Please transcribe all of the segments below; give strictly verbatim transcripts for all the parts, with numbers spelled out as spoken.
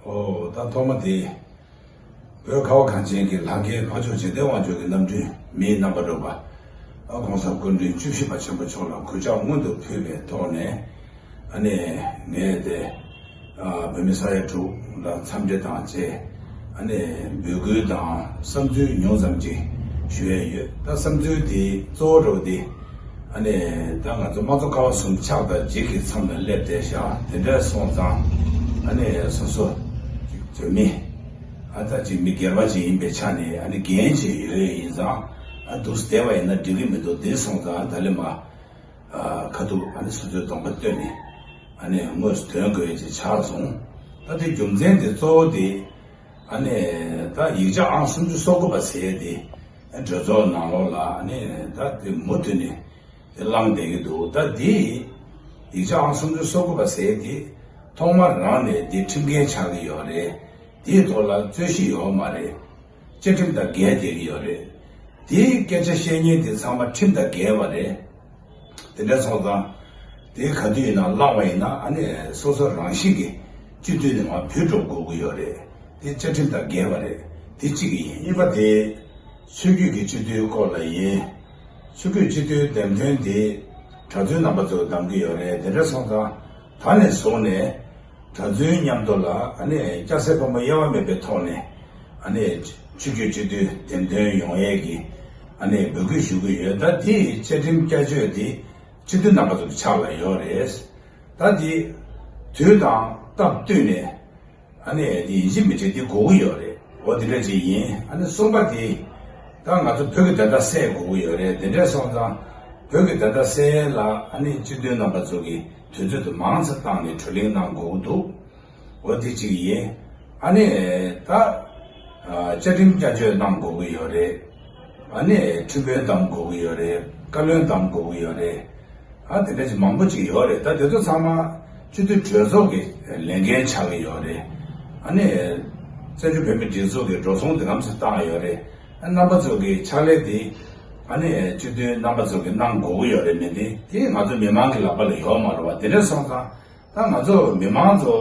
ཨོ་ད་ཐོག་མ་དེ། བོད་ཁ་བ་གངས་ཅན་གྱི་ལྷ་སྐལ་འཕགས་མཆོག་འཇིག་རྟེན་དབང་ཕྱུག་གི་རྣམ་སྤྲུལ་མིའི་རྣམ་པར་རོལ་པ། ཨ་༸གོང་ས་སྐུ་ཕྲེང་བཅུ་བཞི་པ་ཆེན་པོ་མཆོག་ལ་གུས་ཕྱག་སྔོན་དུ་ཕུལ་བའི་ཐོག་ནས། ཨ་ནི་ངས་དེ་ཨ་བོད་མི་ས་ཡ་དྲུག་ལ་འཚམས་འདྲི་དང་བཅས། ཨ་ནི་འབོད་སྐུལ་དང་བསམ་ཚུལ་ཉུང་ཙམ་ཅིག་ཞུ་ཡས་ཡོད། ད་བསམ་ཚུལ་དེ་གཙོ་བོ་འདྲ་བོ་དེ། ཨ་ནི་ད་ང་ཚོ་དམངས་གཙོ་ཀ་བ་གསུམ་ཕྱག་དང་ལྗིད་ཀྱི་མཚམས་ལ་སླེབས་བསྡད་ཤག། དེ་འདྲ་སོང་ཙང་ཨ་ནི་སོ་སོ་ཅིག་བོད་མི་ཨ་ད་ཅིག་མི་སྒེར་པ་ཅིག་ཡིན་པའི་ཆ་ནས། ཨ་ནི་འགན་ཅིག་ཡོད་ཡིན་ཙང་། ཨ་འདུག་བསྡད་པ་ཡིན་ན་འགྲིག་གི་མི་འདུག། དེ་སོང་ཙང་ད་ལེ་མ་ཨ་ཁ་ཐུག་ཨ་ནི་སོ་སོའི་གདོང་པ་སྟོན་ནས་ཨ་ནི་དངོས་སུ་ཐོན་དགོས་ཡས་ཅིག་ཆགས་སོང་། ད་དེ་རྒྱུ་མཚན་དེ་གཙོ་བོ་དེ། ཨ་ནི་ད་ཡིག་ཆ་ཨང་སུམ་ཅུ་སོ་དགུ་པ་ཟེར་ཡས་དེ། ཨ་གྲོས་ཚོགས་ནང་ལོགས་ལ་ཨ་ནི་ད་དེ་མུ་མཐུད་ནས་དེ་བསླངས་བསྡད་ཀྱི་འདུག། ད་དེ་ཡིག་ཆ་ཨང་སུམ་ཅུ་སོ་དགུ་པ་ཟེར་ཡས་དེ་ཐོག་མ་རང་ནས་དེ་ཁྲིམས་འགལ་ཆགས་ཀྱི་ཡོད་རེད། དེའི་ཐོག་ལ་རྩོད་གཞི་ཡོད་མ་རེད། བཅའ་ཁྲིམས་དང་འགལ་བསྡད་ཀྱི་ཡོད་རེད། དེའི་སྐད་ཆ་བཤད་མཁན་དེ་ཚང་མ་ཁྲིམས་དང་འགལ་བ་རེད། དེ་འདྲ་སོང་ཙང་། དེ་ག་དུས་ཡིན་ན་བླངས་པ་ཡིན་ན། ཨ་ནི་སོ་སོ་རང་བཞིན་གྱིས་སྤྱི་འཐུས་ནས་མར་བུད་འགྲོ་དགོས་ཀྱི་ཡོད་རེད། དེ་བཅའ་ཁྲིམས་དང་འགལ་བ་རེད། དེ་གཅིག་ཡིན། གཉིས་པ་དེ། ཆོས་བརྒྱུད་ཀྱི་སྤྱི་འཐུས་སྐོར་ལ་ཡིན། ཆོས་བརྒྱུད་སྤྱི་འཐུས་འདེམས་ཐོན་དེ་གྲྭ་བཙུན་རྣམ་པ་ཚོས་འདེམས་ཀྱི་ཡོད་རེད། དེ་འདྲ་སོང་ཙང་། ད་ནས་བཟུང་ནས་གྲྭ་བཙུན་མཉམ་དུ་ལ་ཨ་ནི་སྐྱ་སེར་ཕོ་མོ་དབྱེ་བ་མེད་པའི་ཐོག་ནས་ཨ་ནི་ཆོས་བརྒྱུད་སྤྱི་འཐུས་འདེམས་ཐོན་ཡོང་ཡས་ཀྱི་ཨ་ནི་འབོད་སྐུལ་ཞུ་གི་ཡོད། ད་དེའི་བཅའ་ཁྲིམས་བསྐྱར་བཅོས་དེ་སྤྱི་འཐུས་རྣམ་པ་ཚོ་གི་ཕྱག་ལ་ཡོད་རེད། ད་དེ་དུས་དང་སྟབས་བསྟུན་ནས་ཨ་ནི་དེ་ཡིན་གཅིག་མིན་གཅིག་དེ་དགོས་ཀྱི་ཡོད་རེད། འོ་དེ་འདྲ་ཅིག་ཡིན། ཨ་ནི་གསུམ་པ་དེ། ད་ང་ཚོ་བོད་ཀྱི་བདེན་མཐའ་གསལ་དགོས་ཀྱི་ཡོད་རེད། དེ་འདྲ་སོང་ཙང་བོད་ཀྱི་བདེན་མཐའ་གསལ་ལ་ཨ་ནི་སྤྱི་འཐུས་རྣམ་པ་ཚོ་གིས་དུས་ཚོད་དུ་མང་ཙམ་བཏང་ནས་བགྲོ་གླེང་གནང་དགོས་ཀྱི་འདུག། འོ་དེ་གཅིག་ཡིན། ཨ་ནི་ད་ཨ་བཅའ་ཁྲིམས་བསྐྱར་བཅོས་གནང་དགོས་ཀྱི་ཡོད་རེད། ཨ་ནི་ཁྲིམས་དཔོན་གདམ་དགོས་ཀྱི་ཡོད་རེད། བཀའ་བློན་གདམ་དགོས་ཀྱི་ཡོད་རེད། ཨ་དེ་འདྲ་ཅིག་མང་པོ་ཅིག་ཡོད་རེད། ད་དེ་ཚོ་ཚང་མ་སྤྱི་འཐུས་གྲོས་ཚོགས་ཀྱི་ལས་འགན་ཆགས་ཀྱི་ཡོད་རེད། ཨ་ནི་བཙན་བྱོལ་བོད་མིའི་སྒྲིག་འཛུགས་ཀྱི་འགྲོ་སོང་དེ་གམ་ཚོད་བཏང་ཡོད་རེད། ཨ་རྣམ་པ་ཚོ་གི་ཕྱག་ལས་དེ་ཨ་ནི་སྤྱི་འཐུས་རྣམ་པ་ཚོ་གིས་གནང་དགོས་ཀྱི་ཡོད་རེད། མི་དེ་དེ་ང་ཚོ་མི་མང་གི་ལག་པ་ལ་ཡོད་མ་རེད་བ། དེ་འདྲ་སོང་ཙང་། ད་ང་ཚོ་མི་མང་ཚོ་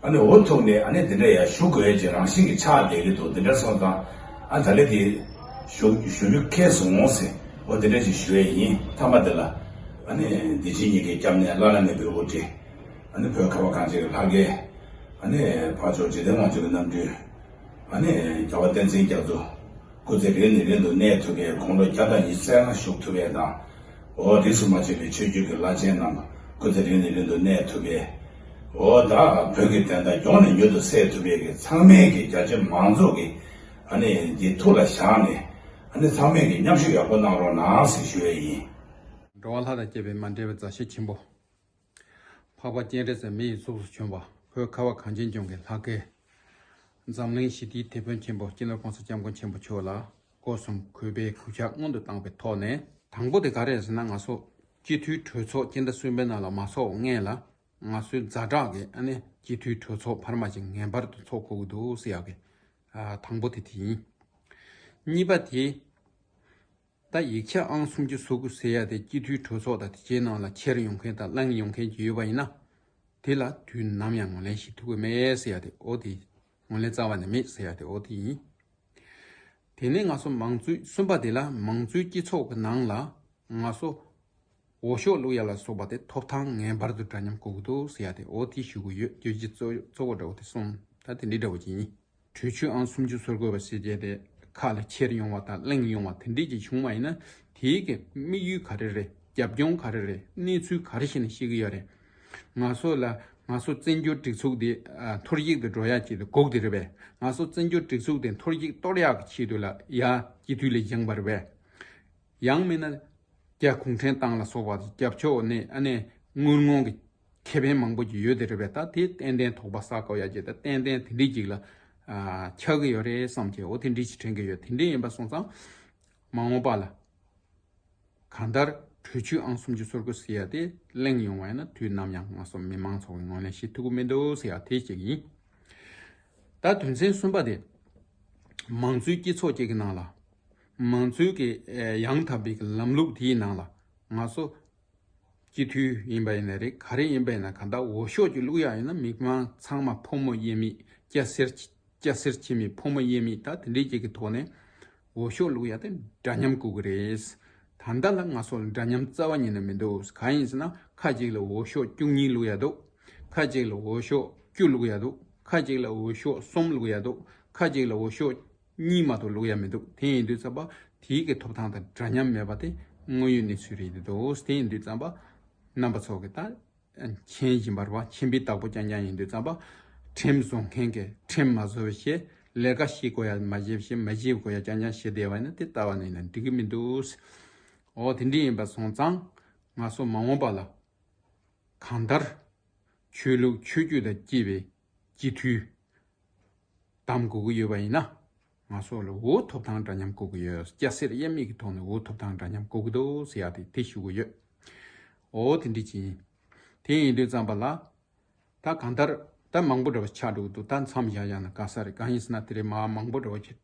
ཨ་ནི་འུ་ཐུག་ནས་ཨ་ནི་དེ་འདྲ་ཡ་ཞུ་དགོས་ཀྱི་རང་བཞིན་གྱི་ཆགས་བསྡད་ཀྱི་འདུག། དེ་འདྲ་སོང་ཙང་ཨ་ད་ལེ་དེ་ཞུ་ཞུ་རྒྱུ་ཁེལ་སོང་ཟེར། འོ་དེ་འདྲ་ཅིག་ཞུ་ཡས་ཡིན། མཐའ་མ་དེ་ལ་ཨ་ནི་བདེ་ཆེན་གཉིས་ཀྱི་སྐྱབས་གནས་བླ་ན་མེད་པའི་དབུ་ཁྲིད། ཨ་ནི་བོད་ཁ་བ་གངས་ཅན་གྱི་ལྷ་སྐལ། ཨ་ནི་འཕགས་མཆོག་འཇིག་རྟེན་དབང་ཕྱུག་གི་རྣམ་སྤྲུལ། ཨ་ནི་རྒྱལ་བ་བསྟན་འཛིན་རྒྱ་མཚོ། སྐུ་ཚེ་རིང་ནས་རིང་དུ་གནས་ཐུབ་པའི། དགུང་ལོ་བརྒྱ་དང་ཉི་ཤུ་རྩ་ལྔ་བཞུགས་ཐུབ་པའི་དང་། འོ་རིས་སུ་མ་ཆད་པའི་ཆོས་བརྒྱུད་ཀྱི་བླ་ཆེན་རྣམས་སྐུ་ཚེ་རིང་ནས་རིང་དུ་གནས་ཐུབ་པའི། འོ་ད་བོད་ཀྱི་བདེན་མཐའ་མགྱོགས་ནས་མྱུར་དུ་གསལ་ཐུབ་པའི་གི་ཚང་མས་ཀྱི་རྒྱ་ཆེ་མང་ཚོགས་ཀྱི་ཨ་ནི་འདི་ཐུགས་ལ་བཞག་ནས། ཨ་ནི་ཚང་མས་ཀྱི་མཉམ་ཞུགས་ཡག་པོ་གནང་རོགས་གནང་ཟེར་ཞུ་ཡས་ཡིན། འགྲོ་བ་ལྷ་དང་བཅས་པའི་མ་འདྲེས་པའི་མཛའ་བཤེས་ཆེན་པོ། འཕགས་པ་སྤྱན་རས་གཟིགས་མི་ཡི་གཟུགས་སུ་བྱོན་པ། བོད་ཁ་བ་གངས་ཅན་ལྗོངས་ཀྱི་ལྷ་སྐལ། འཛམ་གླིང་ཞི་བདེའི་དེད་དཔོན་ཆེན་པོ་སྤྱི་ནོར་༸གོང་ས་༸སྐྱབས་མགོན་ཆེན་པོ་མཆོག་ལ་སྒོ་གསུམ་གུས་པས་གུས་ཕྱག་སྔོན་དུ་བཏང་བའི་ཐོག་ནས། དང་པོ་དེ་ག་རེ་རེད་ཟེར་ན། ང་ཚོ་སྤྱི་འཐུས་གྲོས་ཚོགས་སྤྱི་ཟླ་གསུམ་པའི་ནང་ལ་མ་ཚོགས་སྔོན་ལ། ང་ཚོའི་ཛ་དྲག་གི་ཨ་ནི་སྤྱི་འཐུས་གྲོས་ཚོགས་འཕར་མ་ཅིག་ངེས་པར་དུ་ཚོགས་དགོས་ཀྱི་འདུག་ཟེར་ཡག་གི། ཨ་དང་པོ་དེ་དེ་ཡིན། གཉིས་པ་དེ། ད་ཡིག་ཆ་ཨང་སུམ་ཅུ་སོ་དགུ་ཟེར་ཡ་དེ་སྤྱི་འཐུས་གྲོས་ཚོགས་དང་དེ་བྱས་ནང་ལ་འཁྱེར་ཡོང་མཁན་དང་གླེང་ཡོང་མཁན་ཅིག་ཡོད་པ་ཡིན་ན། དེ་ལ་དུས་ནམ་ཡང་ངོས་ལེན་བྱེད་ཐུབ་ཀྱི་མེད་ཟེར་ཡ་དེ་འོ་དེ། ངོས་ལེན་རྩ་བ་ནས་མེད་ཟེར་ཡ་དེ་འོ་དེ་ཡིན། དེ་ནས་ང་ཚོ་མང་གཙོའི་གསུམ་པ་དེ་ལ་མང་གཙོའི་སྤྱི་ཚོགས་ཀྱི་ནང་ལ་ང་ཚོ་འོས་ཤོག་བླུག་ཡ་ལ་སོགས་པ་དེ་ཐོབ་ཐང་ངེས་པར་དུ་འདྲ་མཉམ་དགོས་ཀྱི་འདུག་ཟེར་ཡ་དེ་འོ་དེ་ཞུ་གི་ཡོད། བརྗོད་གཞི་གཙོ་གཙོ་བོ་འདྲ་བོ་དེ་གསུམ། ད་དེ་འདྲའི་འདྲ་བོ་ཅིག་ཡིན། གྲོས་ཆོད་ཨང་སུམ་ཅུ་སོ་དགུ་པ་ཟེར་བྱས་ཏེ་ཁ་ལ་འཁྱེར་ཡོང་བ་དང་གླེང་ཡོང་བ་དེ་འདྲས་ཅིག་བྱུང་བ་ཡིན་ན། དེའི་གི་དམིགས་ཡུལ་ག་རེ་རེད། རྒྱབ་ལྗོངས་ག་རེ་རེད། གནས་ཚུལ་ག་རེ་བྱས་ནས་བཤད་ཀྱི་ཡོད་རེད། ང་ཚོ་ལ་ང་ཚོ་བཙན་བྱོལ་སྒྲིག་འཛུགས་དེ་ཨ་འཐོར་ཞིག་ཏུ་འགྲོ་ཡག་ཆེད་དུ་སྒུག་དེ་རེད་པས། ང་ཚོ་བཙན་བྱོལ་སྒྲིག་འཛུགས་དེ་འཐོར་ཞིག་གཏོར་ཡག་གི་ཆེད་དུ་ལ་ཡ་སྤྱི་འཐུས་ལ་བཞེངས་པ་རེད་པས། ཡང་མིན་ན། རྒྱ་གུང་ཁྲན་ཏང་ལ་སོགས་པ་རྒྱབ་ཕྱོགས་ནས་ཨ་ནི་དངུལ་དངོས་ཀྱི་ཁེ་ཕན་མང་པོ་ཅིག་ཡོད་དེ་རེད་པས། ད་དེ་ཏན་ཏན་དོགས་པ་ཟ་དགོས་ཡ་ཅིག་ད་ཏན་ཏན་དེ་འདྲས་ཅིག་ལ་ཨ་ཆགས་ཀྱི་ཡོད་རེད་བསམ་གྱི། འོ་དེ་འདྲས་ཅིག་དྲན་གྱི་ཡོད། དེ་འདྲས་ཡིན་པ་སོང་ཙང་མ་འོངས་པ་ལ་གང་ལྟར་གྲོས་ཆོད་ཨང་སུམ་ཅུ་སོ་དགུ་ཟེར་ཡ་དེ་གླེང་ཡོང་བ་ཡིན་ན་དུས་ནམ་ཡང་ང་ཚོ་མི་མང་ཚོ་གི་ངོས་ལེན་བྱེད་ཐུབ་ཀྱི་མི་འདུག་ཟེར་ཡ་དེ་གཅིག་ཡིན། ད་དོན་ཚན་གསུམ་པ་དེ། མང་གཙོའི་སྤྱི་ཚོགས་གཅིག་གི་ནང་ལ། མང་གཙོའི་གི་ཨེ་ཡང་དག་པའི་གི་ལམ་ལུགས་དེའི་ནང་ལ། ང་ཚོ་སྤྱི་འཐུས་ཡིན་པ་ཡིན་ན་རེད། ག་རེ་ཡིན་པ་ཡིན་ན། གང་ལྟར་འོས་ཤོག་ཅིག་བླུག་ཡག་ཡིན་ན་མི་མང་ཚང་མ་ཕོ་མོ་དབྱེར་མེད་ སྐྱ་སེར་སྐྱ་སེར་ཕྱེ་མའི་ཕོ་མོ་དབྱེར་མེད་ད་དེ་འདྲའི་ཅིག་གི་ཐོག་ནས་འོས་ཤོག་བླུག་ཡ་དེ་འདྲ་མཉམ་དགོས་ཀྱི་རེད། ད་ལྟ་ལ་ང་ཚོ་ལ་འདྲ་མཉམ་རྩ་བ་ཉིད་ནས་མི་འདུག་གང་ཡིན་ཟེར་ན་ཁ་ཅིག་ལ་འོས་ཤོག་བཅུ་གཉིས་བླུག་ཡ་འདུག་ཁ་ཅིག་ལ་འོས་ཤོག་བཅུ་བླུག་ཡ་འདུག་ཁ་ཅིག་ལ་འོས་ཤོག་གསུམ་བླུག་ཡ་འདུག་ཁ་ཅིག་ལ་འོས་ཤོག་གཉིས་མ་གཏོགས་བླུག་ཡ་མི་འདུག་དེ་ཡིན་དུས་ཙམ་པ་དེའི་གི་ཐོབ་ཐང་དང་འདྲ་མཉམ་མེད་པ་དེ་དངོས་ཡོད་གནས་ཚུལ་རེད་འདུག་དེ་ཡིན་དུས་ཙམ་པ་རྣམ་པ་ཚོ་གི་ད་མཁྱེན་བཞིན་པ་རེད་བ། མཁྱེན་པའི་བདག་པོ་རྐྱང་རྐྱང་ཡིན་དུས་ཙམ་པ་ཁྲིམས་བཟོ་མཁན་གྱིས་ཁྲིམས་མ་བཟོ་བའི་ཕྱིར་ལས་ཀ་བྱེད་དགོས་ཡ་མ་བྱེད་བྱེད་མ་བྱེད་དགོས་ཡ་རྐྱང་རྐྱང་བྱེད་བསྡད་པ་ཡིན་ན་དེ་ལྟ་བ་ནས་ཡིན་ན་འགྲིག་གི་མི་འདུག་འོ་དེ་འདྲ་ཡིན་པ་སོང་ཙང་ང་ཚོ་མ་འོངས་པ་ལ་གང་ལྟར་ཆོས་ལུགས་ཆོས་བརྒྱུད་དང་བཅས་པའི་སྤྱི་འཐུས་བདམས་དགོས་ཀྱི་ཡོད་པ་ཡིན་ན། ང་ཚོ་ལ་འོས་ཐོབ་ཐང་འདྲ་མཉམ་དགོས་ཀྱི་ཡོད། སྐྱ་སེར་དབྱེར་མེད་ཀྱི་ཐོག་ནས་འོས་ཐོབ་ཐང་འདྲ་མཉམ་དགོས་ཀྱི་འདུག་ཟེར་ཡ་དེ་དེ་ཞུ་གི་ཡོད། འོ་དེ་འདྲ་ཅིག་ཡིན། དེ་ཡིན་དུས་ཙམ་པ་ལ། ད་གང་ལྟར་ད་མང་པོ་འདྲ་བ་ཆགས་འགྲོ་གི་འདུག་ད་མཚམས་བཞག་བཞག་ན་དཀའ་ས་རེད། གང་ཡིན་ཟེར་ན་དེ་རིང་མ་མང་པོ་འདྲ་བ་ཅིག་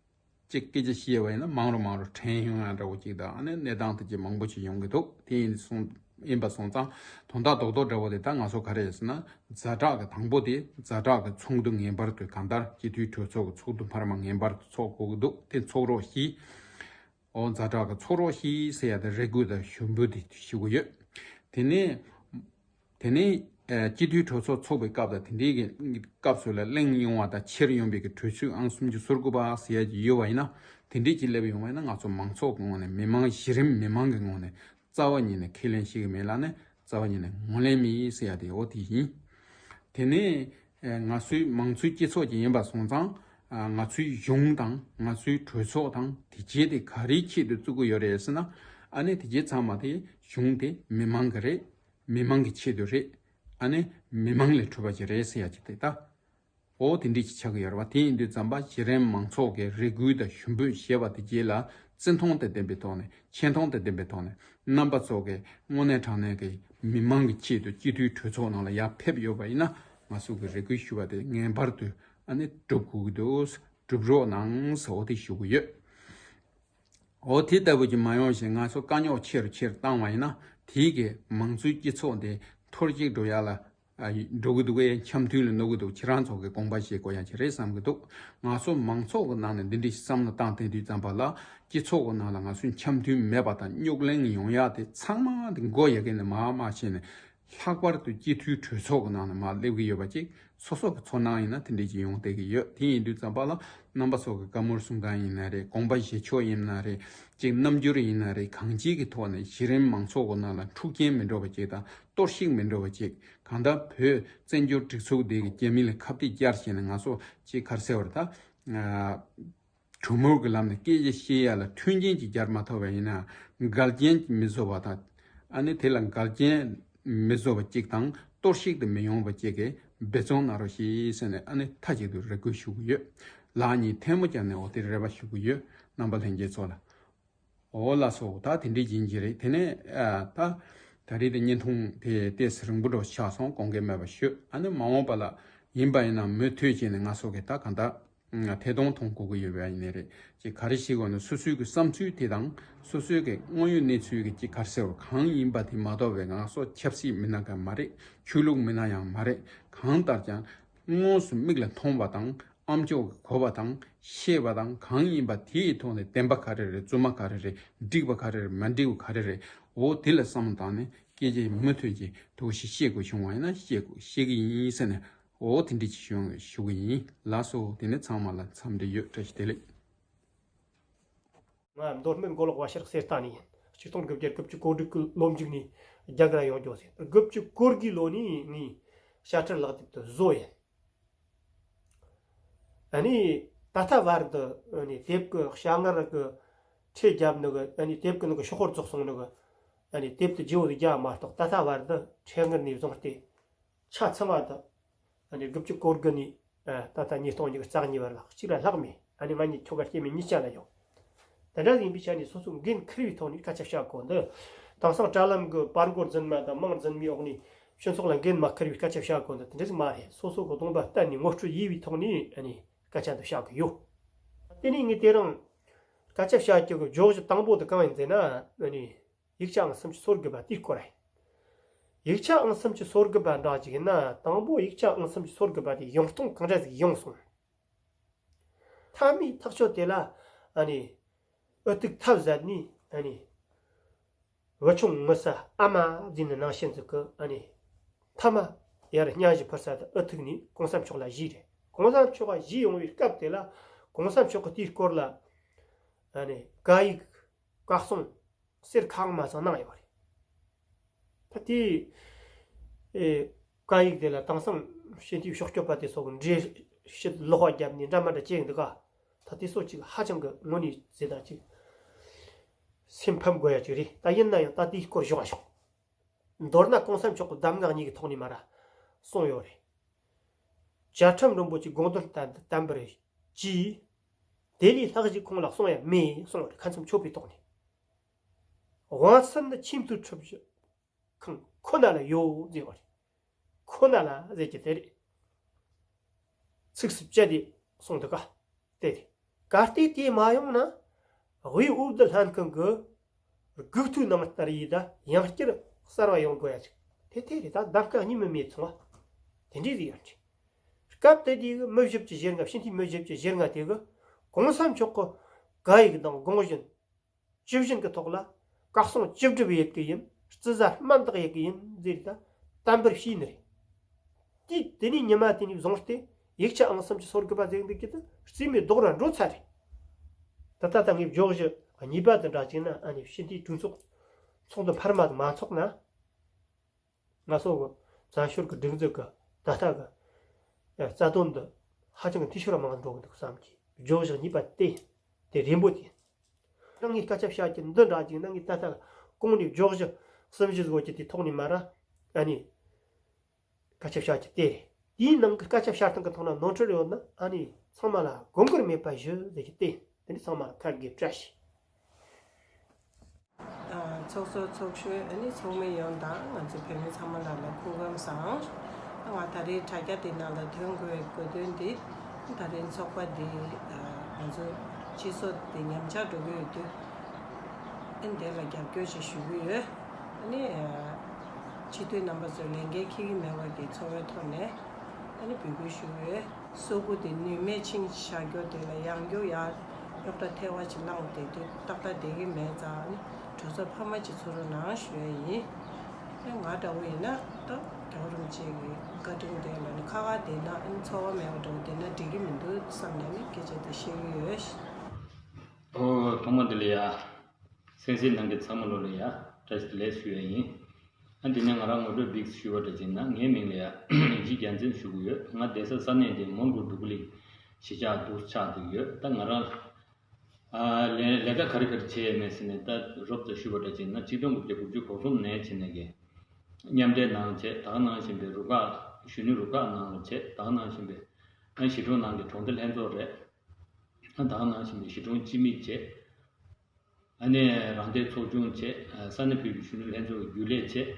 ཅིག་སྐད་ཆ་བཤད་པ་ཡིན་ན་མང་རུ་མང་རུ་དྲན་ཡོང་ཡ་འདྲ་བོ་ཅིག་དང་ཨ་ནི་གནས་སྟངས་དེ་ཅིག་མང་པོ་ཅིག་ཡོང་གི་འདུག་དེ་ཡིན་སོང་ཡིན་པ་སོང་ཙང་དོན་དག་རྡོག་རྡོག་འདྲ་བོ་དེ་ད་ང་ཚོ་ག་རེ་ཡིན་ཟེར་ན་ཛ་དྲག་གི་དང་པོ་དེ་ཛ་དྲག་གི་ཚོགས་འདུ་ངེས་པར་དུ་གང་ལྟར་སྤྱི་འཐུས་གྲོས་ཚོགས་ཀྱི་ཚོགས་འདུ་འཕར་མ་ངེས་པར་དུ་ཚོགས་དགོས་ཀྱི་འདུག་དེ་ཚོགས་རོགས་ཞེས། ཨོ་ཛ་དྲག་གི་ཚོགས་རོགས་ཞེས་ཟེར་ཡ་དེ་རེ་སྐུལ་དང་ཞུ་འབོད་དེ་ཞུ་གི་ཡོད། དེ་ནས། དེ་ནས་ཨ་སྤྱི་འཐུས་གྲོས་ཚོགས་ཚོགས་པའི་སྐབས་དང་དེ་འདྲའི་གི་སྐབས་སུ་ལ་གླེང་ཡོང་བ་དང་འཁྱེར་ཡོང་བའི་གི་གྲོས་ཆོད་ཨང་སུམ་ཅུ་སོ་དགུ་པ་ཟེར་ཡ་ཅིག་ཡོད་པ་ཡིན་ན། དེ་འདྲའི་ཅིག་སླེབས་ཡོང་བ་ཡིན་ན་ང་ཚོ་མང་ཚོགས་ཀྱི་ངོས་ནས་མི་མང་གཞི་རིམ་མི་མང་གི་ངོས་ནས་རྩ་བ་ཉིད་ནས་ཁས་ལེན་བྱེད་ཀྱི་མེད་ལ་ནི་རྩ་བ་ཉིད་ནས་ངོས་ལེན་མེད་ཟེར་ཡ་དེ་འོ་དེ་ཡིན། དེ་ནས་ཨ་ང་ཚོའི་མང་གཙོའི་སྤྱི་ཚོགས་ཅིག་ཡིན་པ་སོང་ཙང་ཨ་ང་ཚོའི་གཞུང་དང་ང་ཚོའི་གྲོས་ཚོགས་དང་དེ་བྱས་ཏེ་ག་རེའི་ཆེད་དུ་བཙུགས་ཀྱི་ཡོད་རེད་ཟེར་ན། ཨ་ནི་དེ་བྱས་ཚང་མ་དེ་གཞུང་དེ་མི་མང་གི་རེད། མི་མང་གི་ཆེད་དུ་རེད། ཨ་ནི་མི་མང་ལས་གྲུབ་པ་ཅིག་རེད་ཟེར་ཡ་ཅིག་དེ་ད། འོ་དེ་འདྲ་ཅིག་ཆགས་ཀྱི་ཡོད་རེད་བ། དེ་ཡིན་དུས་ཙམ་པ་གཞི་རིམ་མང་ཚོགས་ཀྱི་རེ་སྐུལ་དང་ཞུ་འབོད་བྱས་པ་དེ་རྗེས་ལ་བརྩི་མཐོང་དང་ལྡན་པའི་ཐོག་ནས་ཆེ་མཐོང་དང་ལྡན་པའི་ཐོག་ནས་རྣམ་པ་ཚོ་གི་དངོས་གནས་དྲང་གནས་ཀྱི་མི་མང་གི་ཆེད་དུ་སྤྱི་འཐུས་གྲོས་ཚོགས་ནང་ལ་ཡར་ཕེབས་ཡོད་པ་ཡིན་ན་ང་ཚོ་གི་རེ་སྐུལ་ཞུ་བ་དེ་ངེས་པར་དུ་ཨ་ནི་སྒྲུབ་དགོས་ཀྱི་འདུག་སྒྲུབ་རོགས་གནང་ཟེར་འོ་དེ་ཞུ་གི་ཡོད། འོ་དེ་ལྟ་བུ་ཅིག་མ་ཡོང་ཞིང་ང་ཚོ་དཀའ་རྙོག་ཆེ་རུ་ཆེ་རུ་བཏང་བ་ཡིན་ན་དེའི་གི་མང་གཙོའི་སྤྱི་ཚོགས་འདི་འཐོར་ཞིག་འགྲོ་ཡ་ལ་ཨ་འགྲོ་གི་འདུག་གས། འཆམ་མཐུན་ལ་གནོད་གི་འདུག་ཁྱེད་རང་ཚོ་གི་དགོངས་པ་བཞེས་དགོས་ཡ་ཅིག་རེད་བསམ་གི་འདུག་ང་ཚོ་མང་ཚོགས་གི་ནང་ནས་འདི་འདྲའི་བསམ་བློ་བཏང་བསྡད་དུས་ཙམ་པ་ལ་སྤྱི་ཚོགས་གི་ནང་ལ་ང་ཚོའི་འཆམ་མཐུན་མེད་པ་དང་རྙོག་གླེང་ཡོང་ཡ་དེ་ཚང་མ་དེ་མགོ་ཡ་གི་ནས་མར་མར་ཕྱིན་ནས་ལྷག་པར་དུ་སྤྱི་འཐུས་གྲོས་ཚོགས་ཀྱི་ནང་ནས་མར་སླེབས་ཀྱི་ཡོད་པ་ཅིག་སོ་སོ་གི་ཚོར་སྣང་ཡིན་ན་དེ་འདྲས་ཅིག་ཡོང་བསྡད་ཀྱི་ཡོད། དེ་ཡིན་དུས་ཙམ་པ་ལ་རྣམ་པ་ཚོ་གི་བཀའ་མོལ་གསུང་སྟངས་ཡིན་ན་རེད། དགོངས་པ་བཞེས་ཕྱོགས་ཡིན་ན་རེད། ཅིག་རྣམ་འགྱུར་ཡིན་ན་རེད། གང་ཅིའི་གི་ཐོག་ནས་གཞི་རིམ་མང་ཚོགས་ཀྱི་ནང་ལ་འཁྲུག་རྐྱེན་མི་འགྲོ་བ་ཅིག་དང་གཏོར་བཤིག་མི་འགྲོ་བ་ཅིག་གང་ལྟར་བོད་བཙན་བྱོལ་སྒྲིག་འཛུགས་འདི་གི་རྒྱ་མི་ལ་ཁ་གཏད་བཅར་བྱས་ནས་ང་ཚོ་ཅིག་ག་རེ་ཟེར་བ་རེད་ད། གྲོས་མོལ་གྱི་ལམ་ནས་སྐད་ཆ་བཤད་ཡ་ལ་མཐུན་རྐྱེན་ཅིག་སྦྱར་མ་ཐུབ་པ་ཡིན་ན་འགལ་རྐྱེན་མི་བཟོ་བ་དང་། ཨ་ནི་དེ་ལ་འགལ་རྐྱེན་མི་བཟོ་བ་གཅིག་དང་གཏོར་བཤིག་ཏུ་མི་ཡོང་བ་གཅིག་གི་འབད་བརྩོན་གནང་རོགས་ཞེས་ཟེར་ནས་ཨ་ནི་མཐའ་གཅིག་ཏུ་རེ་སྐུལ་ཞུ་གི་ཡོད། ལག་གཉིས་ཐལ་མོ་སྦྱར་ནས་འོ་དེ་རེ་བ་ཞུ་གི་ཡོད། རྣམ་པ་ལྷན་རྒྱས་ཚོ་ལ། འོ་ལགས་སོ། ད་དེ་འདྲའི་ཡིན་གྱི་རེད། དེ་ནས་ཨ་ད་ད་རེས་དེ་བརྙན་ཐུང་དེ་ཏོག་ཙམ་རིང་པོ་འདྲ་ཆགས་སོང་། དགོངས་འགལ་མེད་པ་ཞུ། ཨ་ནི་མ་འོངས་པ་ལ་ཡིན་པ་ཡིན་ན་མུ་མཐུད་བྱས་ནས་ང་ཚོ་གི་ད་གང་ལྟར་ཐད་གཏོང་གཏོང་དགོས་ཀྱི་ཡོད་པ་ཡིན་ནའི་རེད། ཅིག་ག་རེ་ཞིག་འོ་ན་སོ་སོའི་གི་བསམ་ཚུལ་དེ་དང་སོ་སོའི་གི་དངོས་ཡོད་གནས་ཚུལ་གི་ཅིག་ག་རེ་ཟེར་བ་གང་ཡིན་པ་དེ་མ་གཏོགས་པའི་ང་ཚོ་ཆབ་སྲིད་མི་སྣ་གང་མ་རེད། ཆོས་ལུགས་མི་སྣ་ཡང་མ་རེད། གང་ལྟར་ཀྱང་དངོས་སུ་མིག་ལ་མཐོང་བ་དང་ཨ་མཆོག་གིས་གོ་བ་དང་ཤེས་པ་དང་གང་ཡིན་པ་དེའི་ཐོག་ནས་བདེན་པ་ག་རེ་རེད། རྫུན་མ་ག་རེ་རེད། འགྲིག་པ་ག་རེ་རེད། མ་འགྲིག་པ་ག་རེ་རེད། འོ་དེ་ལ་བསམ་བློ་བཏང་ནས་སྐད་ཆ་མུ་མཐུད་ཀྱི་དུ་ཞིག་བཤད་དགོས་བྱུང་བ་ཡིན་ན་བཤད་དགོས་བཤད་ཀྱི་ཡིན་ཟེར་ནས། འོ་དེ་འདྲ་ཅིག་ཞུ་ཞུ་གི་ཡིན། ལགས་སོ། དེ་ནས་ཚང་མ་ལ་འཚམས་འདྲི་ཡོད། བཀྲ་ཤིས་བདེ་ལེགས། ང་མདོ་སྨད་མགོ་ལོག་པ་ཤེལ་གསེར་རྟ་ནས་ཡིན། ཆིག་སྟོང་དགུ་བརྒྱ་དགུ་བཅུ་གོ་དྲུག་གི་ལོ་མཇུག་ནས་རྒྱ་གར་ཡོང་རྒྱུ་ཟིན། དགུ་བཅུ་གོ་དགུའི་ལོ་ནས་ངས་དཔྱ་ཁྲལ་ལག་དེབ་དེ་བཟོ་ཡིན། ཨ་ནི་ད་ལྟ་བར་དུ་ཨ་ནི་དེབ་ཀྱི་བྱ་ངར་གྱི་ཁྲལ་བརྒྱབ་ནི་གི་ཨ་ནི་དེབ་ཀྱི་ནང་གི་ཤོག་ཁོག་རྫོགས་སོང་ནི་གི་ཨ་ནི་དེབ་དེ་བརྗེ་བོ་དེ་རྒྱག་མ་གཏོགས་ད་ལྟ་བར་དུ་ཁྲལ་ངར་ནས་བཟུང་སྟེ། ཆ་ཚང་བ་དང་། ཨ་ནི་དགུ་བཅུ་གོ་དགུ་ནས་ཨ་ད་ལྟ་ཉིས་སྟོང་ཉི་ཤུ་རྩ་གཉིས་བར་ལ་གཅིག་ལ་ལྷག་མེད། ཨ་ནི་ང་གཉིས་ཁྱོ་ག་སྐྱེས་མི་གཉིས་ཆ་ལ་ཡོད། དེ་འདྲ་ཡིན་པའི་ཆ་ནས་སོ་སོ་འགན་འཁུར་བའི་ཐོག་ནས་སྐད་ཆ་བཤད་དགོས་འདུག་དེང་སང་དྲ་ལམ་གྱི་པར་མགོ་རྫུན་མ་དང་མིང་རྫུན་མའི་འོག་ནས་སྤྱི་ཚོགས་ལ་འགན་མ་འཁུར་བའི་སྐད་ཆ་བཤད་དགོས་འདུག་དེ་འདྲ་ཞིག་མ་རེད། སོ་སོ་གི་སྟོང་པ་གཏན་ནས་ངོ་སྤྲོད་ཡིན་པའི་ཐོག་ནས་ཨ་ནི་སྐད་ཆ་འདི་བཤད་གི་ཡོད། དེ་ནས་ངས་དེ་རིང་སྐད་ཆ་བཤད་རྒྱུ་གི་བརྗོད་གཞི་དང་པོ་དེ་གང་ཡིན་ཟེར་ན་ཨ་ནི། ཡིག་ཆ་ཨང་སུམ་ཅུ་སོ་དགུ་པ་དེའི་སྐོར་རེད། ཡིག་ཆ་ཨང་སུམ་ཅུ་སོ་དགུ་པ་འདྲ་ཅིག་ཡིན་ན་དང་པོ་ཡིག་ཆ་ཨང་སུམ་ཅུ་སོ་དགུ་པ་དེ་ཡོང་སྟངས་གང་འདྲ་ཟིག་ཡོང་སོང་ མཐའ་མའི་ཐག་གཅོད་དེ་ལ་ཨ་ནི་ཨུ་ཐུག་ཐབས་ཟད་ནས་ཨ་ནི་བུ་ཆུང་ངུ་ས་ཨ་མ་ཟེར་ནི་ནང་བཞིན་ཟིག་གི་ཨ་ནི་མཐའ་མ་ཡར་སྙན་ཞུ་ཕུལ་ས་དེ་ཨུ་ཐུག་ནས་གོང་ས་མཆོག་ལ་ཞུས་རེད། གོང་ས་མཆོག་ག་ཞུས་ཡོང་བའི་སྐབས་དེ་ལ་གོང་ས་མཆོག་གི་དེའི་སྐོར་ལ་ཨ་ནི་བཀའ་ཡིག་བཀའ་གསུང་གསེར་ཁ་མ་ཚང་གནང་ཡོད་རེད། ད་དེ་ཨེ་བཀའ་ཡིག་དེ་ལ་དེང་སང་སྤྱི་འཐུས་ཕྱོགས་སྐྱོད་པ་དེ་ཚོ་གི་འགྲེལ་བཤད་ལོག་པ་བརྒྱབ་ནས་འདྲ་མ་འདྲ་བྱས་འདུག་ག་ད་དེ་ཚོ་ཅིག་ཧ་ཅང་གི་དངོས་གནས་ཟེར་ད་ཅིག་སེམས་ཕམ་དགོས་ཡ་ཅིག་རེད། ད་ཡིན་ན་ཡང་ད་དེའི་སྐོར་ཞོག་ཞོག་མདོར་ན་གོང་ས་མཆོག་གི་གདམས་ངག་གཉིས་ཀྱི་ཐོག་ནས་མར་གསུངས་ཡོད་རེད། བཅའ་ཁྲིམས་རིན་པོ་ཆེ་དགོངས་དོན་ལྟར་དུ་བསྟན་པར་གྱིས། དེ་ལས་ལྷག་ཅིག་ཁོང་ལ་གསུང་ཡ་མེད་གསུངས་པ་རེད། ཁ་མཚམས་ཆོད་པའི་ཐོག་ནས། དབང་ཚད་ནི་ཆེས་མཐོའི་ཁྲིམས་ཞིབ་ཁང་ཁོ་ན་ལ་ཡོད་ཟེར་བ་རེད། ཁོ་ན་ལ་ཟེར་གྱི་དེ་རེད། ཚིགས་སུ་བཅད་དེ་གསུངས་འདུག་ག་དེ་རེད། གལ་ཏེ་དེ་མ་ཡོང་ན་དབུས་འོས་བསྡུ་ལྷན་ཁང་གི་སྒུག་ཐུག་ནང་ལྟར་ཡིན་ད་ཡང་བསྐྱར་གསར་བ་ཡོང་དགོས་ཡ་ཅིག་དེ་དེ་རེད། ད་གདམ་ཀ་གཉིས་མི་མེད་ཚང་བ་དེ་འདྲས་ཟིག་ཡོད་རེད། སྐབས་དེ་དུས་ཀྱི་མི་བཞི་བཅུ་ཞེ་ལྔ་སྤྱི་འཐུས་མི་བཞི་བཅུ་ཞེ་ལྔ་དེ་གི་གོང་ས་མཆོག་གི་བཀའ་ཡིག་དང་དགོངས་བཞིན་ཇི་བཞིན་གྱི་ཐོག་ལ་བཀའ་གསུང་ཅི་སྒྲུབ་ཡེད་ཀྱི་ཡིན། རྩི་ཟ་སྨན་བཏགས་ཡེད་ཀྱི་ཡིན་ཟེར་ད་བསྟན་པར་བྱས་ནི་རེད། དེ་དེ་ནས་ཉི་མ་དེ་ནས་བཟུང་སྟེ་ཡིག་ཆ་ཨང་སུམ་ཅུ་སོ་དགུ་པ་ཟེར་འདུག་གི་དེ་རྩིས་མེད་རྡོག་ར་འགྲོ་ཚར་རེད། ད་ལྟ་ད་ངས་བརྗོད་གཞི་གཉིས་པ་དེ་འདྲ་བྱས་ན་ཨ་ནི་སྤྱི་འཐུས་གྲོས་ཚོགས་ཚོགས་འདུ་འཕར་མ་དེ་མ་ཚོགས་ན། ང་ཚོ་གི་བཙན་བྱོལ་གི་སྒྲིག་འཛུགས་གི་ད་ལྟ་གི་རྩ་དོན་འདི་ཧ་ཅང་གི་འཐུས་ཤོར་མང་འགྲོ་གི་འདུག་བསམ་གི། བརྗོད་གཞི་གཉིས་པ་དེ་དེ་རན་པོ་དེ། ད་ངས་སྐད་ཆ་བཤད་ཀྱི་འདི་འདྲ་ཅིག་ན་ངས་ད་ལྟ་གོང་ནས་བརྗོད་གཞི་གསུམ་བཞི་བཟོ་གི་དེ་ཐོག་ནས་མར་ཨ་ནི་སྐད་ཆ་བཤད་ཀྱི་དེ་རེད། དེའི་ནང་གི་སྐད་ཆ་བཤད་སྟངས་ཀྱི་ཐོག་ན་ནོར་འཁྲུལ་ཡོད་ན་ཨ་ནི་ཚང་མ་ལ་དགོངས་སྐོར་མེད་པ་ཞུ་ཟེར་གྱི་དེ་དེ་ནི་ཚང་མ་ལ་ཁ་དགེ་བཀྲ་ཤིས། ཚོགས་གཙོ་ཚོགས་གཞོན་ཨ་ནི་ཚོགས་མི་ཡོངས་དང་ང་ཚོ་བོད་མི་ཚང་མ་ལ་ལ་སྐུ་ཁམས་བཟང་། ང་ད་རེས་དྲ་རྒྱ་འདི་ནང་ལ་ཐོན་དགོས་དགོས་དོན་འདི་ད་རེས་ཚོགས་པ་འདི་ང་ཚོ་སྤྱི་ཚོགས་འདི་ཉམས་ཆག་འགྲོ་གི་ཡོད་དུས་ཨ་ནི་དེ་ལ་རྒྱབ་སྐྱོར་ཞིག་ཞུ་གི་ཡོད། ཨ་ནི་སྤྱི་འཐུས་རྣམ་པ་ཚོས་ལས་འགན་འཁྱེར་གྱི་མེད་པ་གི་ཚོར་བའི་ཐོག་ནས་ཨ་ནི་འབོད་སྐུལ་ཞུ་གི་ཡོད། སོ་དགུ་དེ་ནུས་མེད་ཕྱིན་བཞག་རྒྱུ་དེ་ལ་ཡང་བསྐྱར་ཡར་རྙོག་དྲ་ཐལ་བ་ཅིག་བསླངས་བསྡད་དུས་ཏག་ཏག་བསྡད་ཀྱི་མེད་ཙང་ནི་གྲོས་ཚོགས་འཕར་མ་ཅིག་ཚུགས་རོགས་གནང་ཞུ་ཡ་ཡིན། ཨེ་ང་འདྲ་བོ་ཡིན་ན་ད་རྒྱལ་བ་རིན་པོ་ཆེ་གི་བཀའ་དྲིན་དེ་ལ་ནི་ཁ་ཁ་བསྡད་ན་ཨེ་ཚོར་བ་མེད་པ་འདྲ་བོ་བསྡད་ན་འགྲིག་གི་མི་འདུག་བསམ་ནས་ནི་སྐད་ཆ་དེ་བཤད་ཀྱི་ཡོད། ཨོ་ཐོག་མ་དེ་ལ་ཡ། གསན་གཟིགས་གནང་མཁན་ཚང་མ་ལོ་ལ་ཡ་བཀྲ་ཤིས་བདེ་ལེགས་ཞུ་ཡ་ཡིན། ཨ་འདི་ནས་ང་རང་ངོ་སྤྲོད་འདི་ཞུ་བ་འདྲ་ཅིག་ན་ངའི་མིང་ལ་ཡ་ཡིན་གྱི་རྒྱལ་མཚན་ཞུ་གི་ཡོད། ང་བསྡད་ས་ས་གནས་འདི་མོན་གྷོ་འབྲུག་གླིང་གཞིས་ཆགས་འདུག་ཆགས་འདུག་ཡོད། ད་ང་རང་ཨ་ལས་ལས་ཀ་ག་རེ་ག་རེ་བྱས་ཡོད་མེད་ཟེར་ནས་ད་རོབ་ཙམ་ཞུ་བ་འདྲ་ཅིག་ན་ཆིག་སྟོང་དགུ་བརྒྱ་དགུ་བཅུ་གོ་གསུམ་ནས་བྱས་ནས་ཀྱི་མཉམ་འབྲེལ་གནང་བྱས་ད་ག་ནང་བཞིན་པའི་རུ་ཁག་གཞོན་ནུ་རུ་ཁག་ནང་ལ་བྱས་ད་ག་ནང་བཞིན་པའི་ཨ་གཞིས་གྲོང་ནང་གི་གྲོང་སྡེ་ལྷན་ཚོགས་རེད། ད་ག་ནང་བཞིན་པའི་གཞིས་གྲོང་སྤྱི་མི་བྱས། ཨ་ནེ་རང་བདེན་ཚོགས་ཆུང་བྱས། ས་གནས་བོད་ཀྱི་གཞོན་ནུ་ལྷན་ཚོགས་ཀྱི་རྒྱུན་ལས་བྱས།